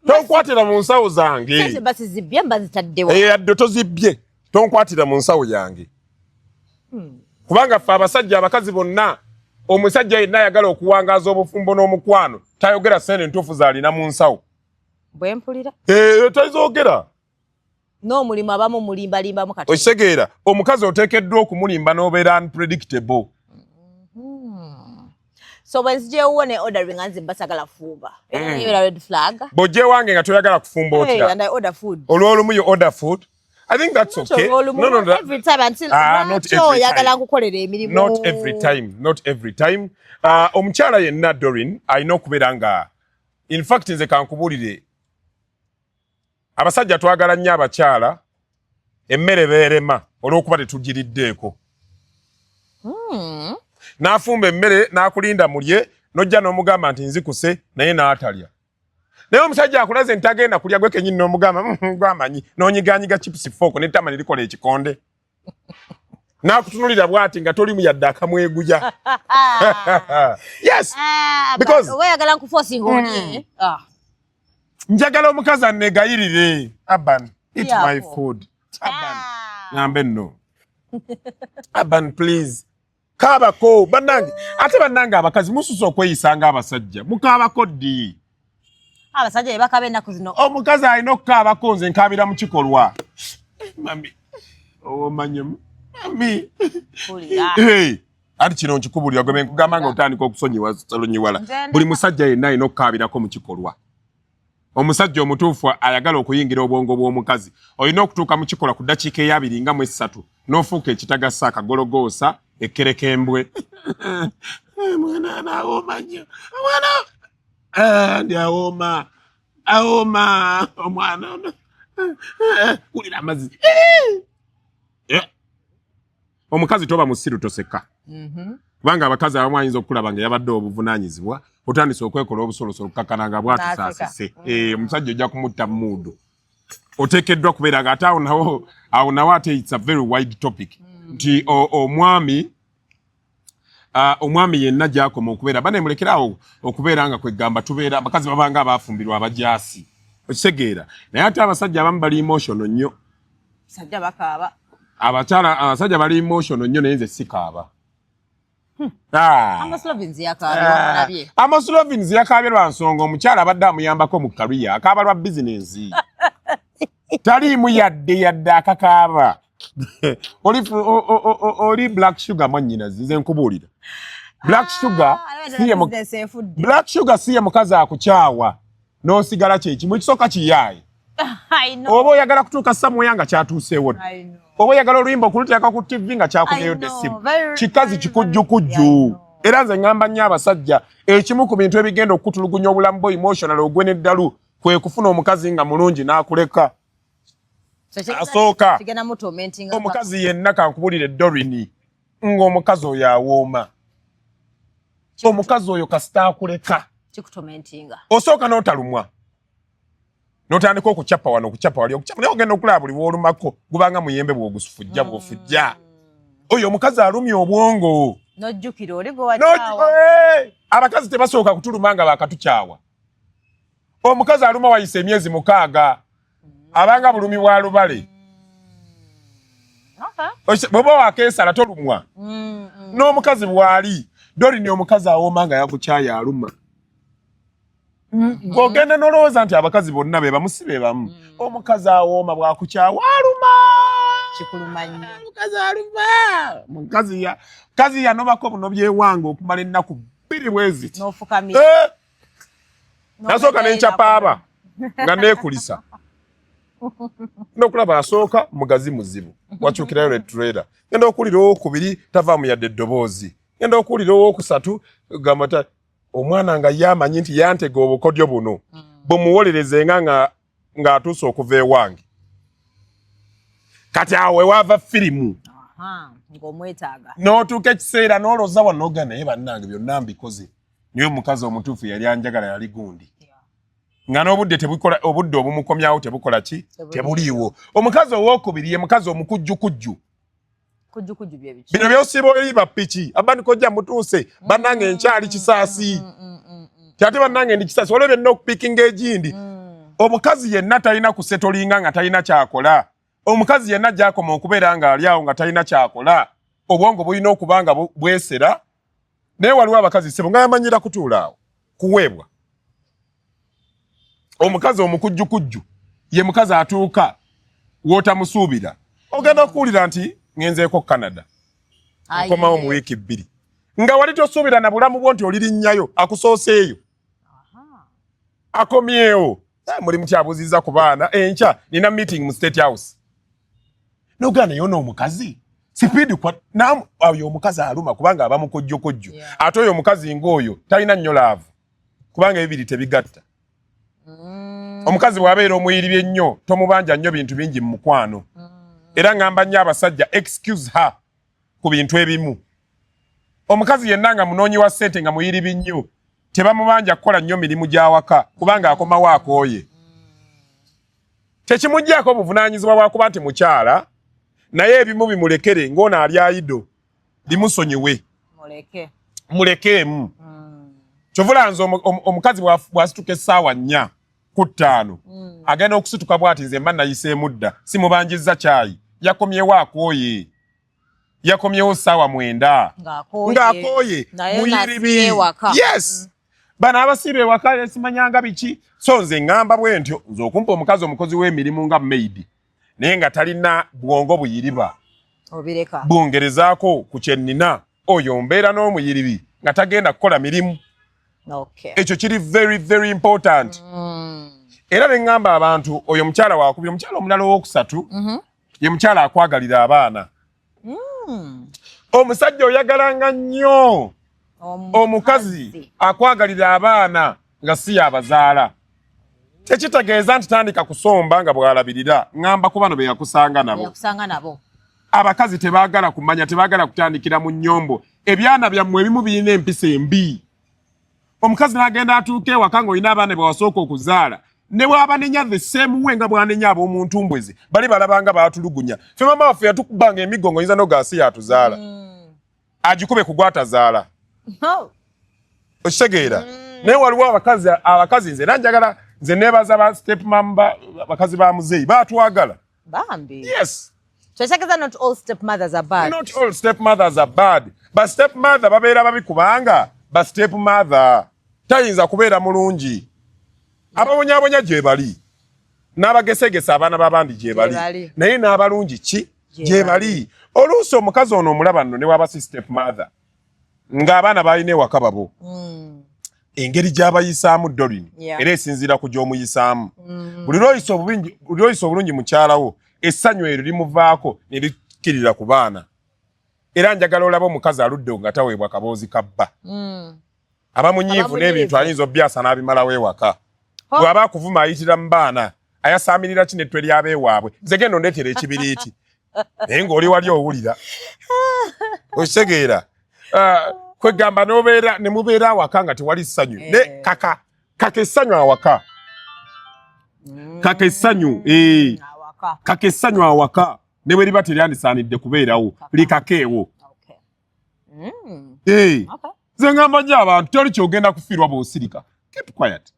tonkwatira mu nsawo zange. Sente basizibbye, mbazitaddewa. Yadde tozibbye, tonkwatira mu nsawo yange, kubanga ffe abasajja, abakazi bonna, omusajja yenna ayagala okuwangaaza obufumbo n'omukwano tayogera sente ntuufu z'alina mu nsawo. Bwe mpulira. Eh, tazogera. N'omulimu abamu mulimbalimbamu kati. Okitegeera, omukazi oteekeddwa okumulimba n'obeera unpredictable. So bwe nzija ewuwo ne ordering nga nze mbasagala fumba. Era red flag. Bw'ojja ewange nga toyagala kufumba, Hey, otya? and I order food. Olw'olumu you order food. I think that's okay. Olumu, No, no, every time until Ah, not lwaki every oyagala time. nkukolera emirimu? Not every time, not every time. Omukyala yenna, Dorin, alina okubeera nga, in fact, nze kankubuulire, abasajja twagala nnyo abakyala emmere beerema olw'okuba tetugiriddeeko. N'afumba emmere n'akulinda mulye, n'ojja n'omugamba nti nzikuse, naye n'atalya. Naye omusajja akulaze nti tagenda kulya, gwe kenyini n'omugamba, gwamanyi," n'onyiganyiga chips fork n'ettama ne likola ekikonde, n'akutunulira bw'ati nga tolimu yadde akamweguya. Yes. Ah, oba oyagala nkuforcinga olye. Ah. Njagala omukazi anegayirire, "Aban, eat my Yako. food, Aban." Ah. Ngambe, "No, Aban, please." Kaabako bannange. Ate bannange abakazi mususa okweyisa nga abasajja. Mukaabako ddi? Abasajja be bakaba ennaku zino. Omukazi alina okukaabako. Nze nkaabira mu kikolwa. Mami, omanye mami. Mpulira. Hey, ati kino nkikubulira gwe nkugamba nga otandika okusonyiwa sonyiwala. Buli musajja yenna alina okukaabirako mu kikolwa. Omusajja omutuufu ayagala okuyingira obwongo bw'omukazi, olina okutuuka mu kikolwa ku ddakiika eyabiri nga mu esatu n'ofuuka ekitagasa, akagologoosa, ekkerekembwe. Mwana anawooma nnyo omwana. Ah, ndi awooma, awooma omwana ono. Wulira amazzi. Eh. Omukazi toba musiru, toseka, kubanga abakazi abamu ayinza okulaba nga yabadde obuvunaanyizibwa, otandise okwekola obusolosolo, okukakana nga bwatusaasise. Eh, omusajja ojja kumutta mood. Oteekeddwa kubeera nga ate awo nawo, awo nawo ate it's a very wide topic, nti omwami omwami yenna gyakoma okubeera bane, mulekerawo okubeera nga kwegamba tubeera abakazi babanga abafumbirwa abajaasi, okitegeera? Naye ate abasajja abamu bali emotional nnyo. Sajja bakaaba. Abakyala, abasajja bali emotional nnyo, naye nze sikaaba. Ah. Amos Lovins yakaabye, wamulabye. Amos Lovins yakaabye lwa nsonga omukyala abadde amuyambako mu career, akaaba lwa bizinensi, taliimu yadde yadde akakaaba. Oli Black Sugar mwannyinazi, nze nkubuulira, Black Sugar Ah, si ye business efudde. Black Sugar si ye mukazi akukyawa n'osigala kyekimu. Ekisooka kiyaaye. I know. Oba oyagala kutuuka somewhere nga kyatuuseewo dda. I know. Oba oyagala oluyimba okuluteeka ku TV nga kyakubyeyo I dda know. essimu. Very, Kikazi very, kikujjukujju. very, I know. Era nze ŋŋamba nnyo abasajja, ekimu ku bintu ebigenda okukutulugunya obulamu bwo emotional ogwe n'eddalu kwe kufuna omukazi nga mulungi n'akuleka. Asooka omukazi yenna, kankubulire Dorini, ng'omukazi oyo awooma, omukazi oyo kasita akuleka, osooka n'otalumwa, n'otandika okucapa wano, okucapa wali, okucapa, naye ogenda okulaba buli woolumako gubanga muyembe bw'ogusufujja bw'ofujja. Oyo omukazi alumya obwongo. Nojjukira oli gwe wakyawa. Abakazi tebasooka kutuluma nga bakatukyawa. Omukazi aluma wayise emyezi 6, abanga bulumi bwa lubale. Bw'oba wakeesala tolumwa. N'omukazi bw'ali Dorini, omukazi awooma nga yakukyaya aluma. Ng'ogenda n'olowooza nti abakazi bonna be bamu, si be bamu. Omukazi awooma bw'akukyawa aluma. Kikuluma nnyo. Omukazi aluma. Mukazi ya kazi yanobako buno byewange okumala ennaku 2 bwe ziti. N'ofukamira. Nasooka nencapaaba nga neekulisa n'okulaba asooka mugazi muzibu, wakyukirayo retrailer, ngenda okuwulira owokubiri tavaamu yadde eddoboozi, ngenda okuwulira owokusatu gamba omwana nga ye amanyi nti yantega obukodyo buno bumuwolerezenga nga ng'atuuse okuva ewange. Kati awo wewaava firimu. Ng'omwetaaga. N'otuuka ekiseera n'olowooza wano n'ogamba, naye bannange byonna mbikoze, naye omukazi omutuufu yali anjagala yali gundi, nga n'obudde tebukola, obudde obumukomyawo tebukola ki, tebuliiwo. Omukazi owokubiri ye mukazi omukujjukujju. Kujjukujju bye biki? Bino byosiba oli bapiki abanikojja mutuuse, bannange nkyali Kisaasi, ate bannange ndi Kisaasi, waliwo byonna okupiikinga egindi. Omukazi yenna talina kusetolinga nga talina kyakola. Omukazi yenna gyakoma okubeera ng'ali awo nga talina kyakola, obwongo bulina okuba nga bwesera. Naye waliwo abakazi sebo nga yamanyira kutuula awo kuweebwa. Omukazi omukujjukujju ye mukazi atuuka w'otamusuubira, ogenda okuwulira nti ngenzeeko Canada, nkomawo mu wiiki 2, nga wali tosuubira na bulamu bwo nti olirinnyayo, akusooseeyo, akomyewo. Muli mukyabuuzizza ku baana, enkya nina meeting mu State House. Nogana naye ono omukazi speed kwa oyo omukazi aluma kubanga aba mukojjokojjo. Ate oyo omukazi ng'oyo talina nnyo love, kubanga ebibiri tebigatta. Omukazi bw'abeera omuyiribye ennyo tomubanja nnyo bintu bingi mu mukwano. Era ŋŋamba nnyo abasajja, excuse her ku bintu ebimu. Omukazi yenna nga munoonyi wa ssente, nga muyiribi nnyo, tebamubanja kukola nnyo mirimu gy'awaka, kubanga akomawo akooye. Tekimuggyako obuvunaanyizibwa bwakuba nti mukyala, naye ebimu bimulekere ng'ono ali ayido, bimusonyiwe. Muleke. Mulekeemu. Kyovula nze omukazi bw'asituka essaawa 4 ku 5, agenda okusituka bw'ati, nze mba nayiseemu dda, simubanjizza kyayi, yakomyewo akooye, yakomyewo ssaawa 9. Ng'akooye. Ng'akooye. Naye muyiribi. ng'asiiba ewaka. Yes, bano abasiiba ewaka simanyanga biki. So nze ŋŋamba bwe ntyo, nze okumpa omukazi omukozi w'emirimu nga maid, naye nga talina bwongo buyiriba, obireka. Bwongerezaako ku kye nnina, oyo mbeera n'omuyiribi nga tagenda kukola mirimu. Ekyo kiri very very important. Era ne ŋŋamba abantu, oyo mukyala wakubiri. Omukyala omulala owokusatu ye mukyala akwagalira abaana. Omusajja oyagalanga nnyo omukazi akwagalira abaana nga si yabazaala. Tekitegeeza nti tandika kusomba nga bw'alabirira, ŋŋamba ku bano be yakusanga nabo. Yakusanga nabo. Abakazi tebaagala kumanya, tebaagala kutandikira mu nnyombo. Ebyana byammwe ebimu birina empisa embi. Omukazi n'agenda atuuka ewaka ng'olina abaana be wasooka okuzaala, ne bw'abanenya the same way nga bw'anenya ab'omu ntumbwezi, bali balabanga baatulugunya. Ffe mama waffe yatukubanga emiggo ng'oyinza n'ogaasi yatuzaala, agikube ku gwatazaala. No. Okitegeera? Naye waliwo abakazi, nze era njagala, nze neebaza ba step mum, bakazi ba muzeeyi baatwagala. Bambi. Yes. So ekitegeeza not all step mothers are bad. Not all step mothers are bad. Ba step mother babeera babi kubanga ba step mother tayinza kubeera mulungi. Ababonyabonya gye bali, n'abagesegesa abaana b'abandi gye bali, Gye bali. naye n'abalungi ki Gye gye bali. Oluusi omukazi ono omulaba nno ne waba si step mother, ng'abaana balina ewaka babo, engeri gy'abayisaamu, Dorin, era esinziira ku gy'omuyisaamu. Buli lwoyisa obulungi mukyalawo, essanyu eryo limuvaako ne likkirira ku baana. Era njagala olaba omukazi aludde nga taweebwa kaboozi kabba. Aba munyiivu n'ebintu ayinza obyasa n'abimalawo ewaka. Bw'aba akuvuma ayitira mu baana, ayasaamirira ki nettwe ly'abeewaabwe. Nze genda ondeetera ekibiriiti. Naye ng'oli wali owulira. Okitegeera? Kwegamba n'obeera ne mubeera awaka nga tewali ssanyu. Ne kaka kaka essanyu awaka. Kaka essanyu. Kaka essanyu awaka. Ne bwe liba teryandisaanidde kubeerawo, likakeewo. Nze ngamba nnyo abantu toli kyogenda kufiirwa bw'osirika. Keep quiet.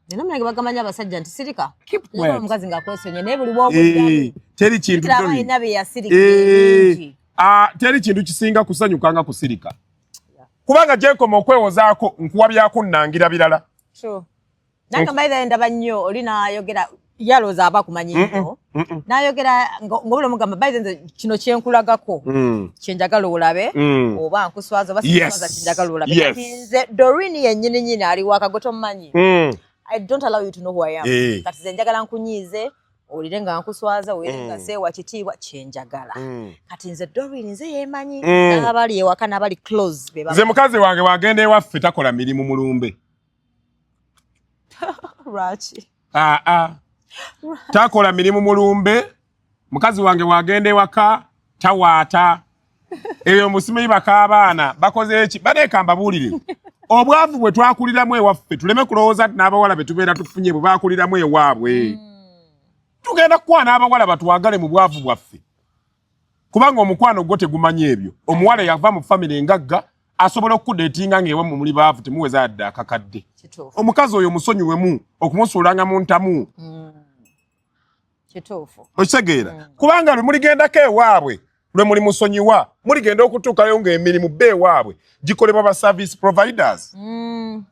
Nina munange bagamanya abasajja nti sirika. Keep quiet. Omukazi ng'akwesonye naye buli bw'obuddamu. Teri kintu alina bye yasirika ebingi. Teri kintu kisinga kusanyuka nga kusirika. Kubanga gye nkoma okwewozaako nkuwa byakunnangira birala. True. Nange mbaire ndaba nnyo oli n'ayogera yalowooza aba akumanyi nnyo. N'ayogera ng'obula omugamba by the nze kino kye nkulagako kye njagala olabe oba nkuswaza oba sikuswaza kye njagala olabe. Kati nze Doreen yennyini nnyini ali waka gwe tomumanyi. I don't allow you to know who I am. Kati nze njagala nkunyiize owulire nga nkuswaza owulire nga seewa kitiibwa kye njagala. Kati nze Doreen nze yeemanyi n'abali ewaka n'abali close be Nze mukazi wange wagenda ewaffe takola mirimu mulumbe. Lwaki? Takola mirimu mulumbe. Mukazi wange wagenda ewaka tawaata. Eyo musimanyi bak'abaana bakoze eki baneeka mbabuulire. Obwavu bwe twakuliramu ewaffe tuleme kulowooza nti n'abawala be tubeera tufunye bwe baakuliramu ewaabwe. Tugenda kukwana abawala batwagale mu bwavu bwaffe. Kubanga omukwano gwo tegumanyi ebyo. Omuwala yava mu famire engagga asobola okukudeetinga ng'ewammwe muli baavu temuweza yadde akakadde. Omukazi oyo musonyiwemu okumusuulanga mu ntamu. Kituufu. Okitegeera? Kubanga lwe muligendako ewaabwe lwe muli musonyiwa muligenda okutuukayo ng'emirimu bba ewaabwe gikolebwa ba service providers.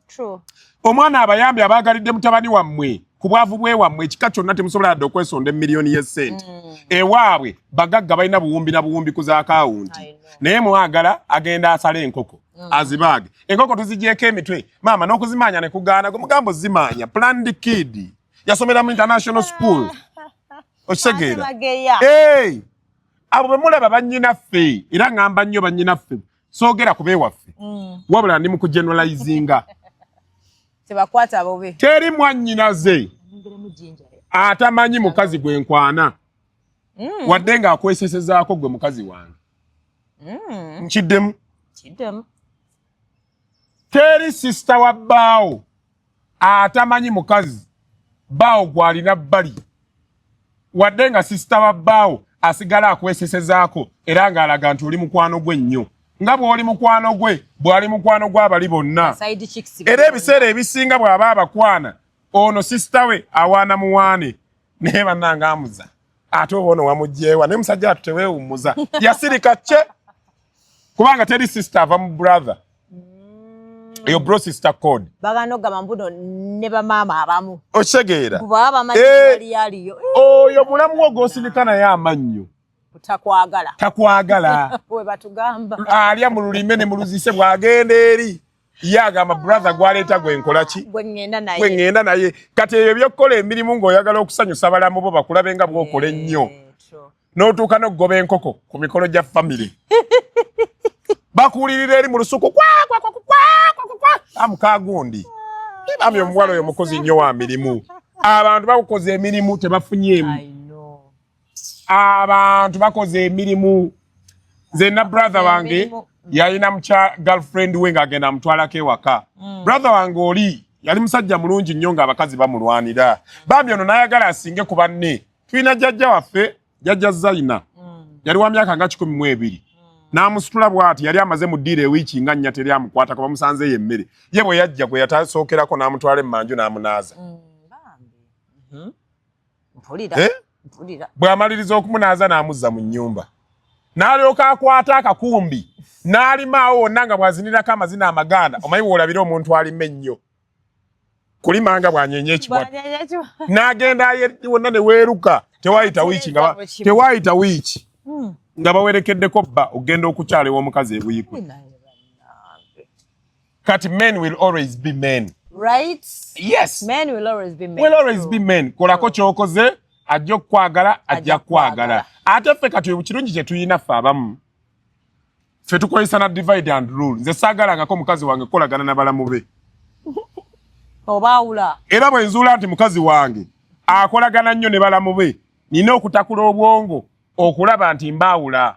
True. Omwana abayambi abaagalidde mutabani wammwe ku bwavu bwewammwe ekika kyonna temusobola yadde okwesonda emiliyoni y'essente. Ewaabwe bagagga balina buwumbi na buwumbi ku za akawunti. Naye mwagala agenda asala enkoko azibaage. Enkoko tuzigyeko emitwe maama n'okuzimaanya ne kugaana gwe mugambo zimaanya. Planned kid yasomera mu international school. Okitegeera? Abo bwe mulaba bannyinaffe era ŋŋamba nnyo bannyinaffe soogera ku beewaffe wabula ndi mu kugeneralizinga. Tebakwata bobe. Teri mwannyinaze atamanyi mukazi gwe nkwana wadde ng'akwesesezaako gwe mukazi wange. Nkiddemu. Kiddemu. Teri sisita wa bbaawo atamanyi mukazi bbaawo gw'alina bbali wadde nga sisita wa bbaawo asigala akwesesezaako era ng'alaga nti oli mukwano gwe nnyo nga bw'oli mukwano gwe bw'ali mukwano gw'abali bonna. Era ebiseera ebisinga bw'aba abakwana ono sisita we awaana muwaane naye bannange amuza ate oba ono wamuggyewa naye musajja atu teweewummuza yasirika kye kubanga teri sisita ava mu brother. Eyo bro sister code. Bagano gamba mbuno ne bamaama abamu. Okitegeera? Baba bamanyi wali yaliyo. Oyo mulamu wo gw'osindika naye amannyo. Takwagala. Takwagala. We batugamba. Alya mu lulime ne mu luzise bw'agenda eri. Ye agamba brother gw'aleeta gwe nkola ki? Gwe ŋŋenda naye. Gwe ŋŋenda naye. Kati ebyo by'okukola emirimu ng'oyagala okusanyusa balamu bo bakulabe nga bw'okola ennyo. N'otuuka n'okugoba enkoko ku mikolo gya famire. Bakuwulirira eri mu lusuku kwa kwa kwa kwa kwa kwa amukagundi. Bambi omuwala oyo mukozi nnyo wa mirimu. Abantu bakukoze emirimu tebafunyeemu. Abantu bakoze emirimu. Nze na brother wange yalina mukya girlfriend we ng'agenda amutwalako ewaka. Brother wange oli yali musajja mulungi nnyo ng'abakazi bamulwanira. Bambi ono n'ayagala asinge ku banne. Tulina jjajja waffe, jjajja Zaina. Yali wa myaka nga 12. N'amusitula bw'ati yali amaze mu ddiiro ewiiki nga nnya teri amukwatako bamusanzeeyo emmere. Ye bwe yajja gwe yatasookerako n'amutwala emmanju n'amunaaza. Bw'amaliriza okumunaaza n'amuzza mu nnyumba. N'alyoka akwata akakumbi n'alima awo wonna nga bw'azinirako amazina amaganda. Omanyi w'olabira omuntu alima ennyo. Kulima nga bw'anyeenya ekiwato. N'agenda wonna ne weeruka. Tewayita wiiki nga tewayita wiiki nga bawerekeddeko bba okugenda okukyala ew'omukazi e Buikwe. Kati men will always be men. Right? Yes. Men will always be men. Will always be men. Kolako ky'okoze ajja okukwagala ajja kukwagala. Ate ffe kati kirungi kye tulina ffe abamu. Ffe tukozesa na divide and rule. Nze saagalangako mukazi wange kukolagana na balamu be. Obaawula. Era bwe nzuula nti mukazi wange akolagana nnyo ne balamu be, nina okutakula obwongo okulaba nti mbaawula.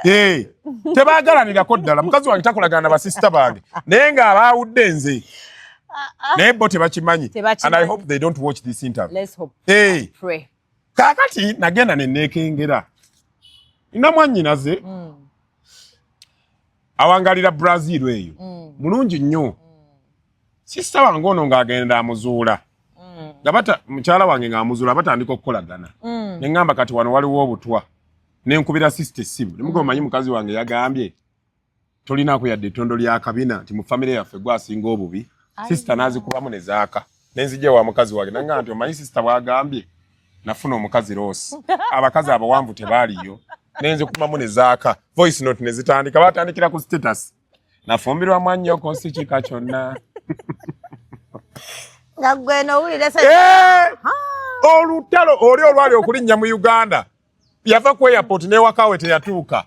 Eh, tebaagalanirako ddala. Mukazi wange takolagana na basisita bange, naye ng'abaawudde nze. Naye bo tebakimanyi. And I hope they don't watch this interview. Let's hope. Hey. Pray. Kaakati nagenda ne neekengera. Nina mwannyinaze awangalira Brazil eyo. Mulungi nnyo. Sisita wange ono ng'agenda amuzuula. Nga bata mukyala wange ng'amuzuula, batandika okukolagana. Ne ŋŋamba, kati wano waliwo obutwa. Ne nkubira sisita essimu. Ne mugamba, omanyi mukazi wange yagambye tolinaako yadde ettondo lya kabina, nti mu famire yaffe gwe asinga obubi. Sisita n'azikubamu ne zaaka. Ne nzija wa mukazi wange, naŋŋamba nti omanyi sisita bw'agambye nafuna omukazi Rose. Abakazi abawanvu tebaaliyo. Ne nzikubamu ne zaaka. Voice note ne zitandika, batandikira ku status. Nafumbirwa mwannyoko si kika kyonna. Nga gwe n'owulira Eh! Olutalo oli olwali okulinnya mu Uganda, yava ku airport n'ewaka we teyatuuka.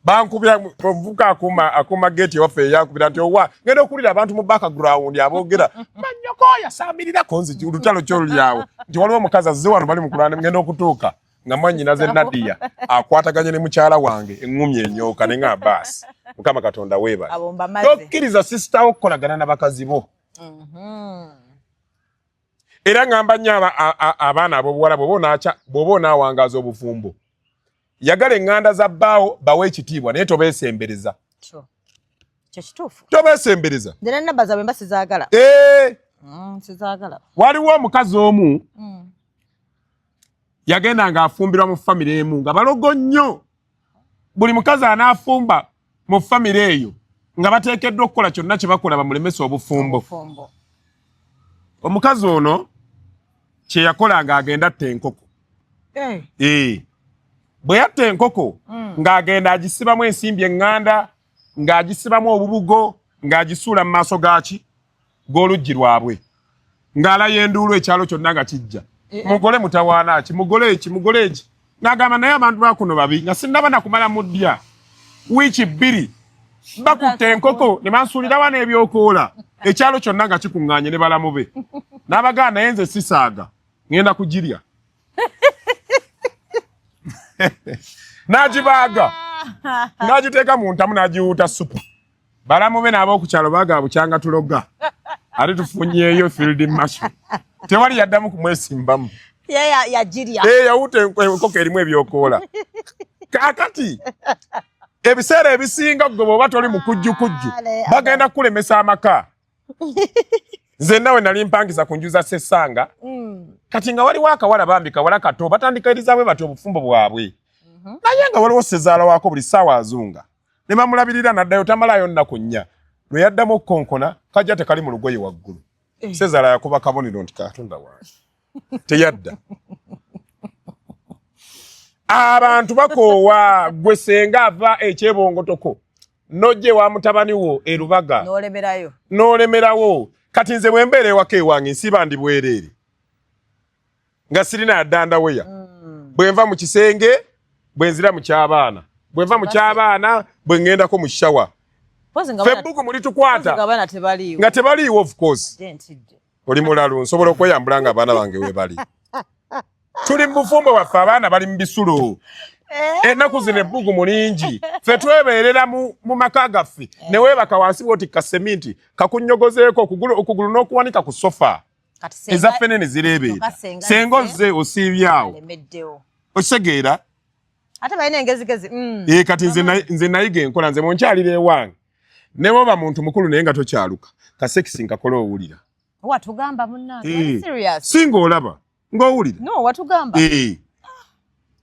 Bankubira, omuvubuka akuuma gate ewaffe eyankubira nti owa ngenda okuwulira abantu mu background aboogera manyoko yasamirirako nzi olutalo kyoluli awo, nti waliwo omukazi azze wano bali mu kulwana. Ngenda okutuuka nga mwannyinaze Nadia akwataganye ne mukyala wange, eŋŋumi enyooka, ne nga baasi, Mukama Katonda weebale. Abo mbamaze. Tokkiriza sisitawo okukolagana n'abakazi bo. Era ngamba nnyo abaana ab'obuwala, bw'oba onaawangaaza obufumbo, yagala eŋŋanda za bbaawo, bawe ekitiibwa, naye tobeesembereza. True. Kyo kituufu. Tobeesembereza. Nze nennamba zaabwe mba sizaagala. Eh, Sizaagala. Waliwo omukazi omu yagenda ng'afumbirwa mu famire emu nga balogo nnyo. Buli mukazi anaafumba mu famire eyo nga bateekeddwa okukola kyonna kye bakola bamulemese obufumbo. Obufumbo. Omukazi ono kye yakola ng'agenda atta enkoko. Eh. Eh. Bwe yatta enkoko, ng'agenda agisibamu ensimbi eŋŋanda, ng'agisibamu obubugo, ng'agisuula mu maaso gaaki g'oluggi lwabwe, ng'alaya enduulu, ekyalo kyonna nga kijja, "Mugole mutawaana ki, mugole eki, mugole eki." N'agamba, naye abantu bakuno babi, nga sinnaba nakumala muddya wiiki 2, bakutte enkoko ne bansuulira wano ebyokoola, ekyalo kyonna nga kikuŋŋaanye ne balamu be. N'abagamba, naye nze sisaaga, ŋŋenda kugirya. N'agibaaga, n'agiteeka mu ntamu, n'agiwuuta supu. Balamu be n'ab'oku kyalo baagala bukyanga tuloga, ate tufunyeeyo field marshal. Tewali yaddamu kumwesimbamu. Ye yagirya. Eh, yawuuta enkoko erimu ebyokoola. Kaakati ebiseera ebisinga gwe bw'oba toli mukujjukujju, bagenda kukulemesa amaka. Nze nawe nali mpangiza ku nju za Sessanga. Kati nga waliwo akawala, bambi kawala kato, batandika erizaabwe bati obufumbo bwabwe, naye nga waliwo sezaala waako buli ssaawa azunga ne bamulabirira, naddayo, tamalayo nnaku 4, lwe yaddamu okukonkona, kajja tekali mu lugoye waggulu. Sezaala yakuba kabonero nti Katonda wange, teyadda. Abantu bakoowa. Gwe senga ava ekyebongotoko nojja ewa mutabani wo erubaga, N'olemerayo. N'olemerawo. Kati nze bwe mbeera ewaka ewange, nsiba ndi bwereere nga sirina yaddandaweya. Bwe nva mu kisenge, bwe nzira mu ky'abaana, bwe nva mu ky'abaana, bwe ŋŋendako mu shower, Mpozi nga ffe abaana- ebbugu mulitukwata. Mpozi nga abaana tebaliiwo. Nga tebaliiwo, of course. Ate ntidde. Oli mulalu? Nsobola okweyambula nga abaana bange we bali. Tuli mu bufumbo bwaffe, abaana bali mu bisulo. Ennaku zino ebbugu mulingi, ffe twebeerera mu maka gaffe, ne weebaka wansi bwoti kaseminti kakunyogozeeko okugulu n'okuwanika ku sofa. Kati senga- Ezaffe nene zireebeeta. Kyokka senga Senga nze- ozze osiibyawo, alemeddewo. Okitegeera? Ate balina engezigezi. Eh, kati nze nayiga enkola. Nze munkyalira ewange, ne bwoba muntu mukulu naye nga tokyaluka, kasekisi nkakola owulira. Watugamba munnange. Eh. Oli serious? Singa olaba ng'owulira. No, watugamba. Eh.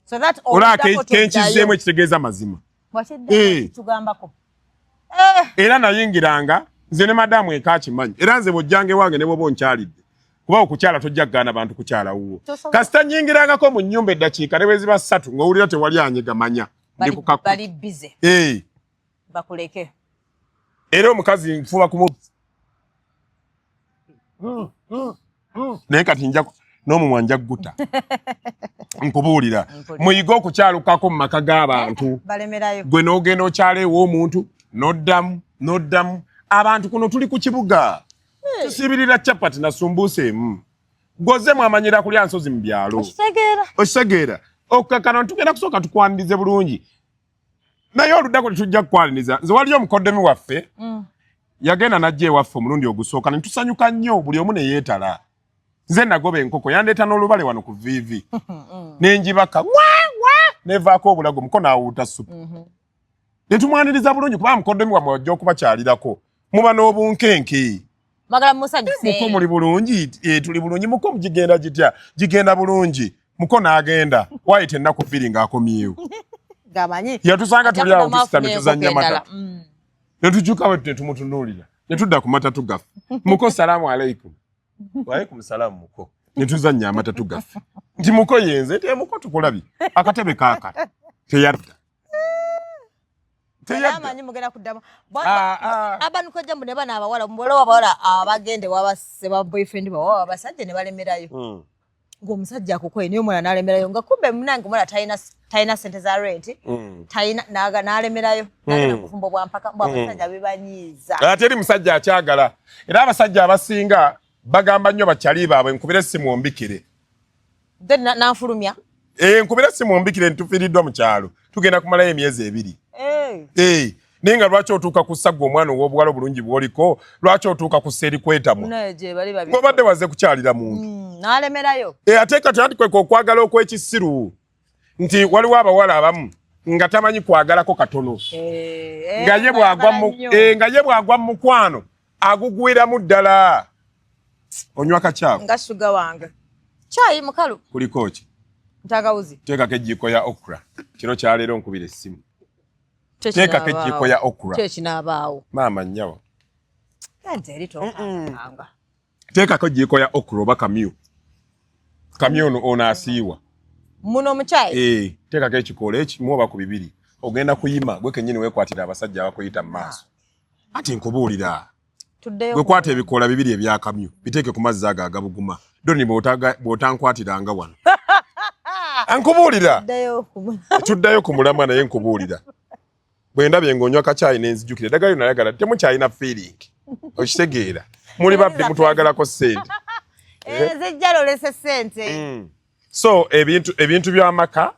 So that Olaba oluddako kenkizeemu ekitegeeza mazima. Wakyedda Eh. tugambako. Era nayingiranga nze ne madamu eka akimanyi. Era nze bw'ojjanga ewange, ne bwoba onkyalidde, kuba okukyala tojja kugaana bantu kukyala wuwo, Tosobola. kasita nyingirangako mu nnyumba eddakiika ne bwe ziba 3, ng'owulira tewali anyega, manya ndi Bali, ku kakku. bali busy. Eh. Bakuleke. Era omukazi nfuba kumu, naye kati nja N'omumwa nja guta. Nkubuulira, muyige okukyalukako mu maka g'abantu. Balemerayo. Gwe n'ogenda okyala ew'omuntu, n'oddamu n'oddamu. Abantu kuno tuli ku kibuga, tusiibirira chapati na sumbuusa emu. Goze mwamanyira kulya nsozi mu byalo. Okitegeera. Okitegeera? Okukakana tugenda kusooka tukwanirize bulungi, naye oluddako tetujja kukwaniriza. Nze waliyo omukoddomi waffe, yagenda n'ajja ewaffe omulundi ogusooka, ne tusanyuka nnyo, buli omu ne yeetala. Nze nagoba enkoko, yandeeta n'olubale wano ku viivi, nenjibaka wa wa, nevaako obulago, muko n'awuuta supu. Ne tumwaniriza bulungi, kubanga mukoddomi wammwe wajja okubakyalirako, muba n'obunkenke. Magala musanyuse. Muko, muli bulungi? E, tuli bulungi. Muko, gigenda gitya? Gigenda bulungi. Muko n'agenda, wayita ennaku 2 ng'akomyewo. Gamanyi. Yatusanga tuli awo tusitamye tuzannya Endala. mata. Ne tukyuka bwe ne tumutunuulira, ne tudda ku matatu gaffe. Muko, salaamu aleikum. Waalaikum salaamu muko. Ne tuzannya amatatu gaffe nti muko yenze, nti muko tukulabye akatebe kaakati. Teyadda, teyadda. Amanyi mugenda kuddamu. Ah, ah. Abanukojja mbu ne bano abawala, muwala abawala abagende wabase ba boyfriend bawa abasajja ne balemerayo. Ng'omusajja akukoye, naye omwana n'alemerayo, nga kumbe munange omwana talina sente za rent. Talina n'alemerayo, n'agenda kufumba bwa mpaka mbu abasajja bibanyiiza. Ate eri musajja akyagala, era abasajja abasinga bagamba nnyo bakyali baabwe, "Nkubire essimu ombikire." Then n'anfulumya. Eh, nkubire essimu ombikire, ntufiiriddwa mu kyalo, tugenda kumalayo emyezi 2. Eh. Eh, naye nga lwaki otuuka ku ssagga omwana ow'obuwala obulungi bw'oliko? Lwaki otuuka ku ssa erikwetamwa? Naye gye bali babi. Bw'obadde waze kukyalira muntu. N'alemerayo. Eh, ate kati anti kweka okwagala okw'ekisiru nti waliwo abawala abamu nga tamanyi kwagalako katono. Eh, Nga ye bw'agwa mu nnyo. eh, nga ye bw'agwa mu mukwano agugwiramu ddala. Onywa kakyaku? Nga shuga wange, kyayi mukalu. Kuliko ki? Ntagawuzi. Teekako ejjiiko ya okra kiro kyaleero, nkubira essimu. Teekako ejjiiko ya okra. Kyekinaabaawo. Maama nnyawo. Nze eri tokanga. Teekako ejjiiko ya okra oba kamyu. Kamyu ono, ono asiiwa. Muno mukyayi. Eh, teekako ekikoola ekimu oba ku bibiri, ogenda kuyima gwe kennyini weekwatira abasajja abakuyita mu maaso. Ati nkubuulira. Tuddeyo. Gwe kwata ebikoola bibiri ebyakamyu, biteeke ku mazzi ago agabuguma. Doni, bw'otankwatiranga wano, nkubuulira. Tuddeyo ku Tuddayo ku mulamwa, naye nkubuulira, bwe ndabye ng'onywa kacyayi nenzijukira eddagala lyo nayagala. Temukyalina feeling, okitegeera? Muli babbi, mutwagalako ssente. Eh, zijja lolese sente. So ebintu by'amaka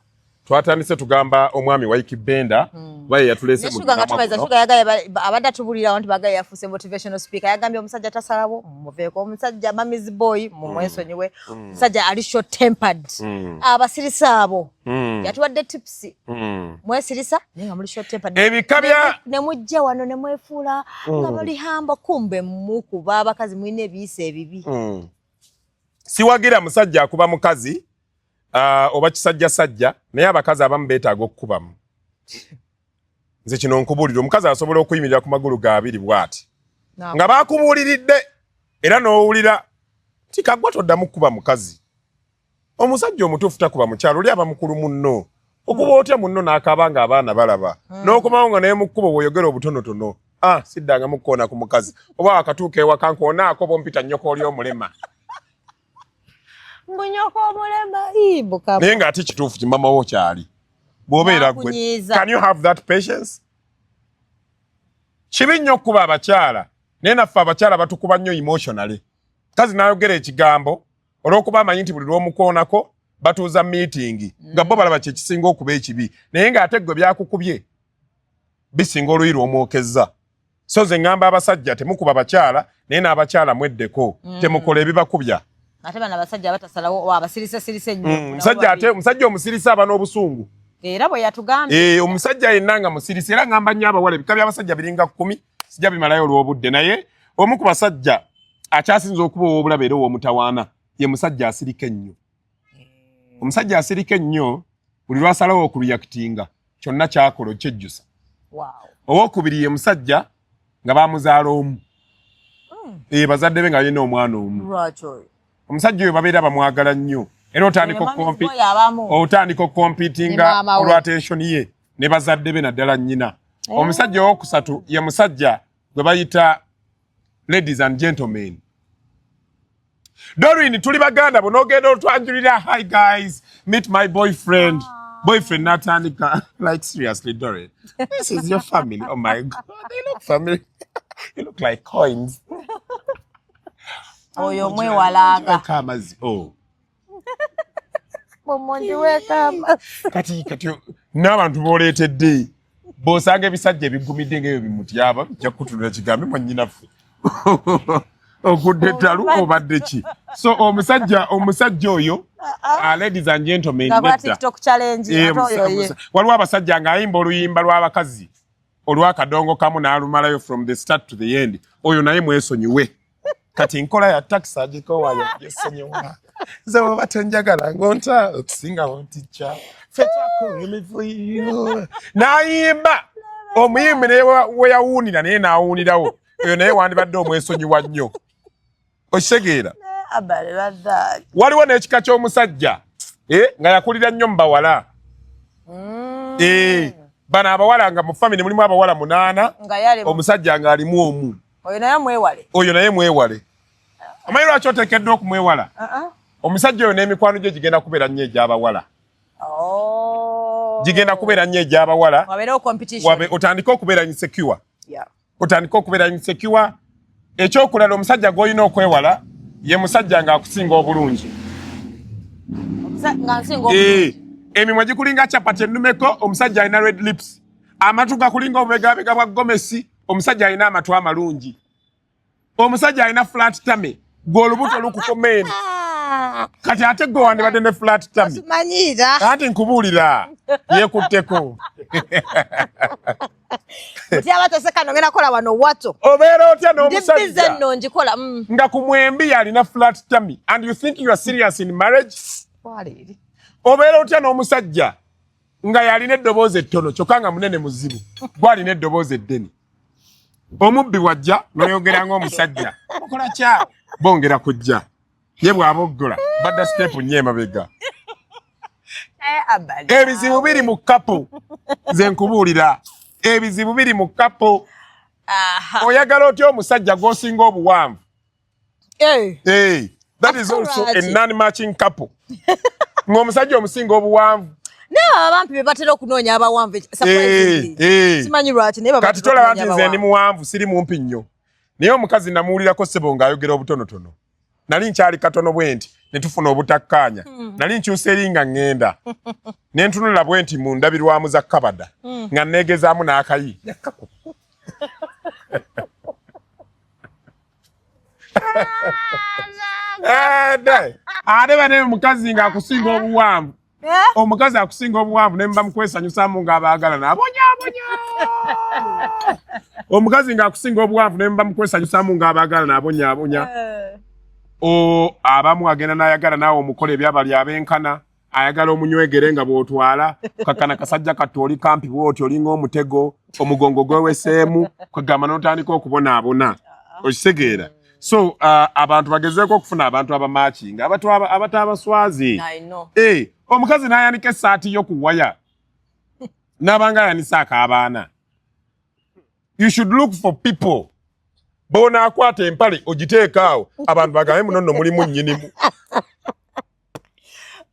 twatandise tugamba omwami Waiki Benda oba ye yatuleese mu Shuga nga mulamwa tumaliza. guno. Shuga yagaye abadde atubulirawo nti bagaye yafuuse motivational speaker. Yagambye omusajja tasalawo mumuveeko, omusajja mummy's boy mumwesonyiwe, omusajja ali short tempered, abasirisa abo. Yatuwadde tips. Mwesirisa naye nga muli short tempered. Ebika bya Ne mujja wano ne mwefuula nga bali humble, kumbe mukuba abakazi, mulina ebiyisa ebibi. Siwagira musajja akuba mukazi oba kisajjasajja, naye abakazi abamu beetaaga okukubamu. Nze kino nkubuulira, omukazi asobola okuyimirira ku magulu ga abiri bw'ati nga bakubuuliridde era n'owulira nti kagwa toddamu kukuba mukazi. Omusajja omutuufu takuba mukyalo. Oli aba mukulu munno, okuba otya munno n'akaaba nga abaana balaba, n'okomawo nga naye mu kkubo bw'oyogera obutonotono. Ah, siddangamu kukoona ku mukazi, oba wakatuuka ewaka nkoonaako bompita nnyoko oli omulema. Mbunyoko omulema. Ii, Mukama. Naye ng'ate kituufu kimama wo kyali bw'obeera gwe. Nakunyiiza. Can you have that patience? Kibi nnyo okukuba abakyala, naye naffe abakyala batukuba nnyo emotionally. Kazi n'ayogera ekigambo olw'okuba amanyi nti buli lw'omukoonako batuuza meeting, nga bo balaba kyekisinga okuba ekibi, naye ng'ate gwe byakukubye bisinga oluyi lw'omwokezza. So nze ŋŋamba abasajja, temukuba bakyala, naye n'abakyala mweddeko, temukola ebibakubya. Ate bano abasajja abatasalawo, abasirise sirise nnyo. Omusajja, ate omusajja omusirisa aba n'obusungu. Era bwe yatugambye. Eh, omusajja yenna nga musirisa. Era ngamba nnyo abawala, ebika by'abasajja biringa 10, sijja bimalayo olw'obudde, naye omu ku basajja akyasinza okuba ow'obulabe era ow'omutawaana ye musajja asirika ennyo. Omusajja asirika ennyo buli lwasalawo okureactinga, kyonna kyakola okyejjusa. Owokubiri ye musajja nga bamuzaala omu. Eh, bazadde be nga balina omwana omu. Lwaki oyo? Omusajja oyo babeera bamwagala nnyo, era otandika Oyo mummy's boy abamu. Otandika Ne okucompetinga maama we. olwa attention ye ne bazadde be, naddala nnyina. Omusajja owokusatu ye musajja gwe bayita ladies and gentlemen. Doreen, tuli baganda bo n'ogenda otwanjulira, "Hi guys, meet my boyfriend." Boyfriend natandika like, "Seriously, Doreen, this is your family? Oh my God, they look familiar. You look like coins." Oyo mwewalanga. Amazzi, oh. Mumunjiweeko amazzi. Kati n'abantu b'oleetedde, bw'osanga ebisajja ebigumidde ng'ebyo bimutyaba, bijja kukutunula kigambe, "Mwannyinaffe, ogudde ettalu, obadde ki?" So omusajja oyo, ladies and gentlemen, Nga nedda. TikTok challenge. Eh, ate oyo ye. Waliwo abasajja ng'ayimba oluyimba lw'abakazi olw'akadongo kamu n'alumalayo from the start to the end. Oyo naye mwesonyiwe. Kati nkola ya takisi agikowayo, yesonyiwa. Nze bwoba tonjagala ngonta okusinga wonticca fetwako emivuyo n'ayimba omuyimbi naye we yawuunira naye n'awuunirawo. Oyo naye wandibadde omwesonyiwa nnyo, okitegeera? Abale badda. Waliwo n'ekika ky'omusajja nga yakulira nnyo mu bawala. Bano abawala nga mu family mulimu abawala munaana, Nga yali omusajja ng'alimu omu. Oyo naye mwewale. Oyo naye mwewale. Omanyi lwaki oteekeddwa okumwewala? Uh-uh. Omusajja oyo n'emikwano gye gigenda kubeera nnyo egy'abawala. Oh. Gigenda kubeera nnyo egy'abawala. Wabeerewo competition. Wabe otandike okubeera insecure. Otandike okubeera insecure. Ekyokulala, omusajja gw'olina okwewala ye musajja ng'akusinga obulungi. Nga nsinga Eh, emimwa gikulinga chapati ennumeko, omusajja alina red lips, amatu gakulinga obubegabega bwa gomesi, omusajja alina amatu amalungi, omusajja alina flat tummy, gwe olubuto lukukoma eno. Kati ate gwe wandibadde ne flat tummy. Okimanyiira. Anti nkubuulira, yeekutteko. Mutyaba toseka, nogenda kola wano wato. Obeera otya Ndi busy. n'omusajja Nno ngikola. Nga ku mwembi yalina flat tummy and you think you are serious in marriage? Twala eri. Obeera otya n'omusajja nga yalina eddoboozi ettono kyokka nga munene muzibu, gwalina eddoboozi eddene? Omubbi wajja noyogera ng'omusajja okola kya bongera kujja ye bw'aboggola badda step nnyo emabega. Eh, abali. Ebizibu biri mu couple. Nze nkubuulira, ebizibu biri mu couple. Oyagala otya omusajja gw'osinga obuwanvu? Eh. Hey, that is also a Lwaki? non-matching couple, ng'omusajja omusinga obuwanvu. Naye abampi be batera okunoonya abawanvu, surprisingly. Simanyi lwaki, naye Kati tolaba nti nze ndi muwanvu, siri mumpi nnyo, naye omukazi namuwulirako, ssebo, ng'ayogera obutonotono. Nali nkyali katono bwe nti ne tufuna obutakkaanya. Nali nkyusa eri nga ŋŋenda ne ntunula bwe nti mu ndabirwamu za kabada nga neegezaamu n'akayi yakkaku. Ate bane omukazi ng'akusinga obuwanvu, omukazi akusinga obuwanvu ne muba mukwesanyusaamu ng'abaagala n'abonyaabonya. Omukazi ng'akusinga obuwanvu ne muba mukwesanyusaamu ng'abaagala n'abonyaabonya. O abamu agenda n'ayagala naawe omukola ebyabali abenkana, ayagala omunywegere nga bw'otwala kakana kasajja kattu, oli kampi bw'oti, olinga omutego, omugongo gweweseemu, kwegamba n'otandika okubonaabona, okitegeera? So abantu bagezeeko okufuna abantu abamatchinga, abatabaswazi. I know. Eh, omukazi n'ayanika essaati yo ku waya n'abanga ayanisa ak'abaana. You should look for people b'onaakwata empale ogiteeka awo, abantu bagambe, "Muno nno mulimu nnyinimu."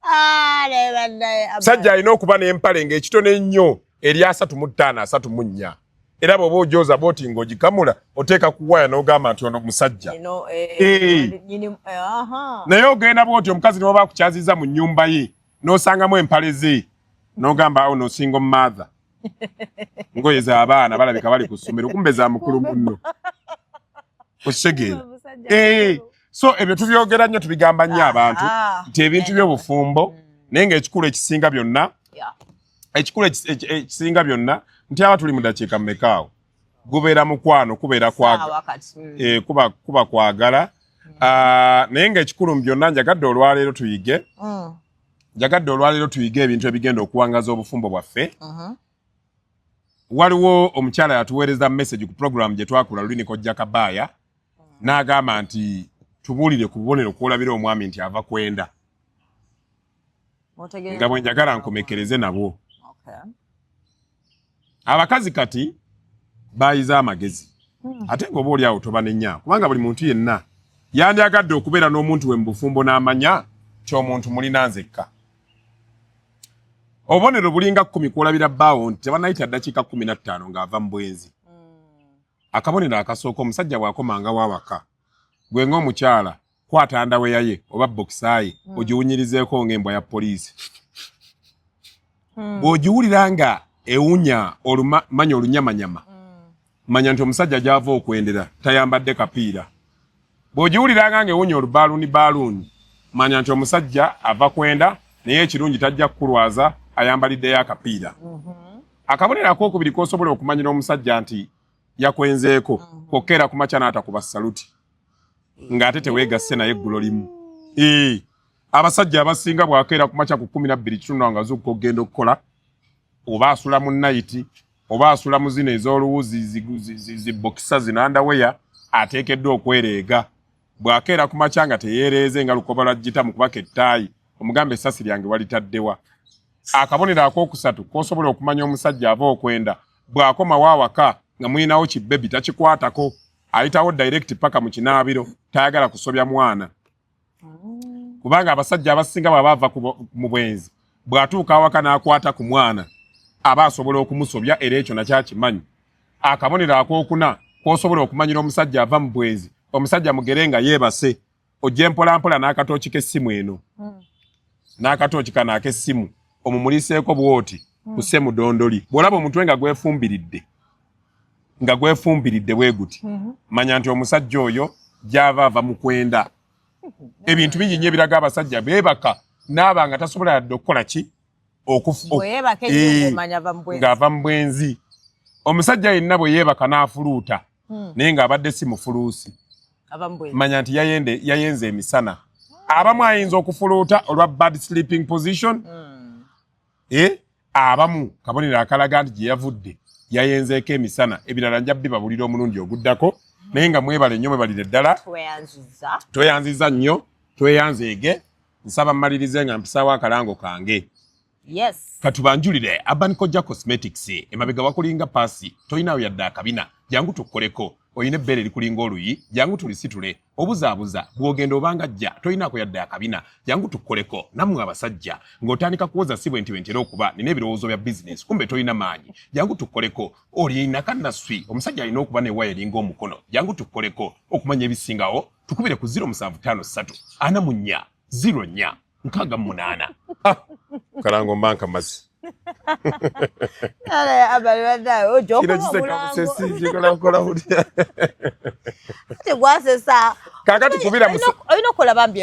Ah, naye bannaye, Musajja alina okuba n'empale ng'ekitono ennyo eri 35, 34, era bw'oba ojooza bwoti ng'ogikamula oteeka ku waya n'ogamba nti ono musajja. You know, eh, Eh. Aha. Naye ogenda bwoti, omukazi ne waba akukyaziza mu nnyumba ye n'osangamu empale ze n'ogamba awo n'osinga omumaatha, ngoye z'abaana balabika bali ku ssomero, kumbe za mukulu munno, okitegeera? Eh, so ebyo tubyogera nnyo, tubigamba nnyo abantu nti ebintu by'obufumbo, naye ng'ekikulu ekisinga byonna, ekikulu ekisinga byonna nti aba tuli mu dakiika mmeka awo, gubeera mukwano, kubeera kwaga Saawa kati. Eh, kuba kwagala. Ah, naye ng'ekikulu mu byonna, njagadde olwaleero tuyige, njagadde olwaleero tuyige ebintu ebigenda okuwangaza obufumbo bwaffe. Waliwo omukyala yatuweereza message ku program gye twakula luli nikojja Kabaaya, n'agamba nti tubuulire ku bubonero kwolabira omwami nti ava kwenda. Nga bwe njagala nkomekereze nabwo. Abakazi kati bayize amagezi, ate ng'oba oli awo tobanenya, kubanga buli muntu yenna Yandyagadde okubeera n'omuntu we mu bufumbo n'amanya ky'omuntu mulina nzekka. Obubonero bulinga 10 kwolabira bbaawo nti tebanayita ddakiika 15 ng'ava mu bwenzi. Akabonero akasooka, omusajja bw'akomangawo awaka, gwe ng'omukyala kwata underwear ye oba boxer ye ogiwunyirizeeko ng'embwa ya poliisi. Bw'ogiwulira nga ewunya manya olunyamanyama, manya nti omusajja gy'ava okwendera tayambadde kapiira. Bw'ogiwulira nga ewunya olubaaluuni baaluuni, manya nti omusajja ava kwenda, naye ekirungi tajja kukulwaza, ayambaliddeyo akapiira. Akabonero akookubiri k'osobola okumanyira omusajja nti yakwenzeeko, kwokkeera ku makya n'atakuba saluti ng'ate teweegasse naye eggulo limu. Abasajja abasinga bw'akeera ku makya ku 12:15 nga azuukuka okugenda okukola, oba asula mu night oba asula mu zino ez'oluwuzi zi boxer zino underwear, ateekeddwa okwereega. Bw'akeera ku makya nga teyeereeze nga lukoba lwa gita mu kubaka ettaayi, omugambe essasi lyange walitaddewa. Akabonero akookusatu k'osobola okumanya omusajja ava okwenda, bw'akomawo awaka nga mulinawo kibebi takikwatako, ayitawo direct paka mu kinaabiro, tayagala kusobya mwana. Kubanga abasajja abasinga bw'aba ava mu bwenzi, bw'atuuka awaka n'akwata ku mwana aba asobola okumusobya, era ekyo nakyakimanyi. Akabonero akookuna k'osobola okumanyira omusajja ava mu bwenzi, omusajja mugere nga yeebase, ojje mpolampola n'akatooki k'essimu eno, n'akatooki kano ak'essimu omumuliseeko bw'oti ku ssemudondoli. Bw'olaba omutwe nga gwefumbiridde, nga gwefumbiridde bwe guti, manya nti omusajja oyo gy'ava ava mu kwenda. Ebintu bingi nnyo ebiraga abasajja beebaka n'aba nga tasobola yadde okukola ki ng'ava mu bwenzi. Omusajja yenna bwe yeebaka n'afuluuta naye ng'abadde si mufuluusi, manya nti yayenze emisana. Abamu ayinza okufuluuta olwa bad sleeping position, abamu kabonero akalaga nti gye yavudde yayenzeeko emisana. Ebirala nja bibabulira omulundi oguddako, naye nga mwebale nnyo, mwebalire ddala. Tweyanziza nnyo, tweyanzeege. Nsaba mmalirize nga mpisaawo akalango kange. Yes. Katubanjulire Urban Koja Cosmetics. Emabega wakulinga paasi, tolinawo yadde akabina, jangu tukkoleko. Olina ebbeere erikulinga oluyi, jangu tulisitule. Obuzaabuza bw'ogenda obanga jja, tolinaako yadde akabina, jangu tukkoleko. Nammwe abasajja ng'otandika kuwoza si bwe nti bwe ntera okuba nina ebirowoozo bya bizinesi, kumbe tolina maanyi, jangu tukkoleko. Olina kannaswi, omusajja alina okuba newaya eringa omukono, jangu tukkoleko. Okumanya ebisingawo tukubire ku 0753 44 04 68. Kalango mbanka mazi. Kino kiseka busesi, kikola kukola butya? Tegwasesa. Kakati kubira olina okukola bambi,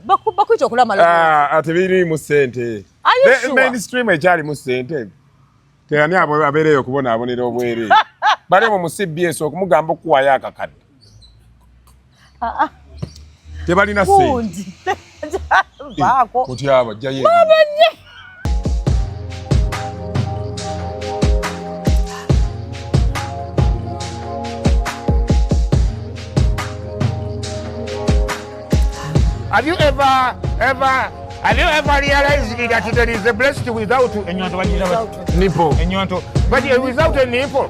bakuyita okola amaloboozi. Ate birimu ssente. Are you sure? Mainstream ekyalimu ssente. Teyani abo abeereyo okubonaabonera obwereere bali mu CBS okumugamba okuwaayo akakadde, tebalina ssente. Gundi vaako. Otyaba jjayo. Have you ever, ever, have you ever realized that there is a blessed without ennyonto? Bagiyita nipple. Ennyonto, but without a nipple.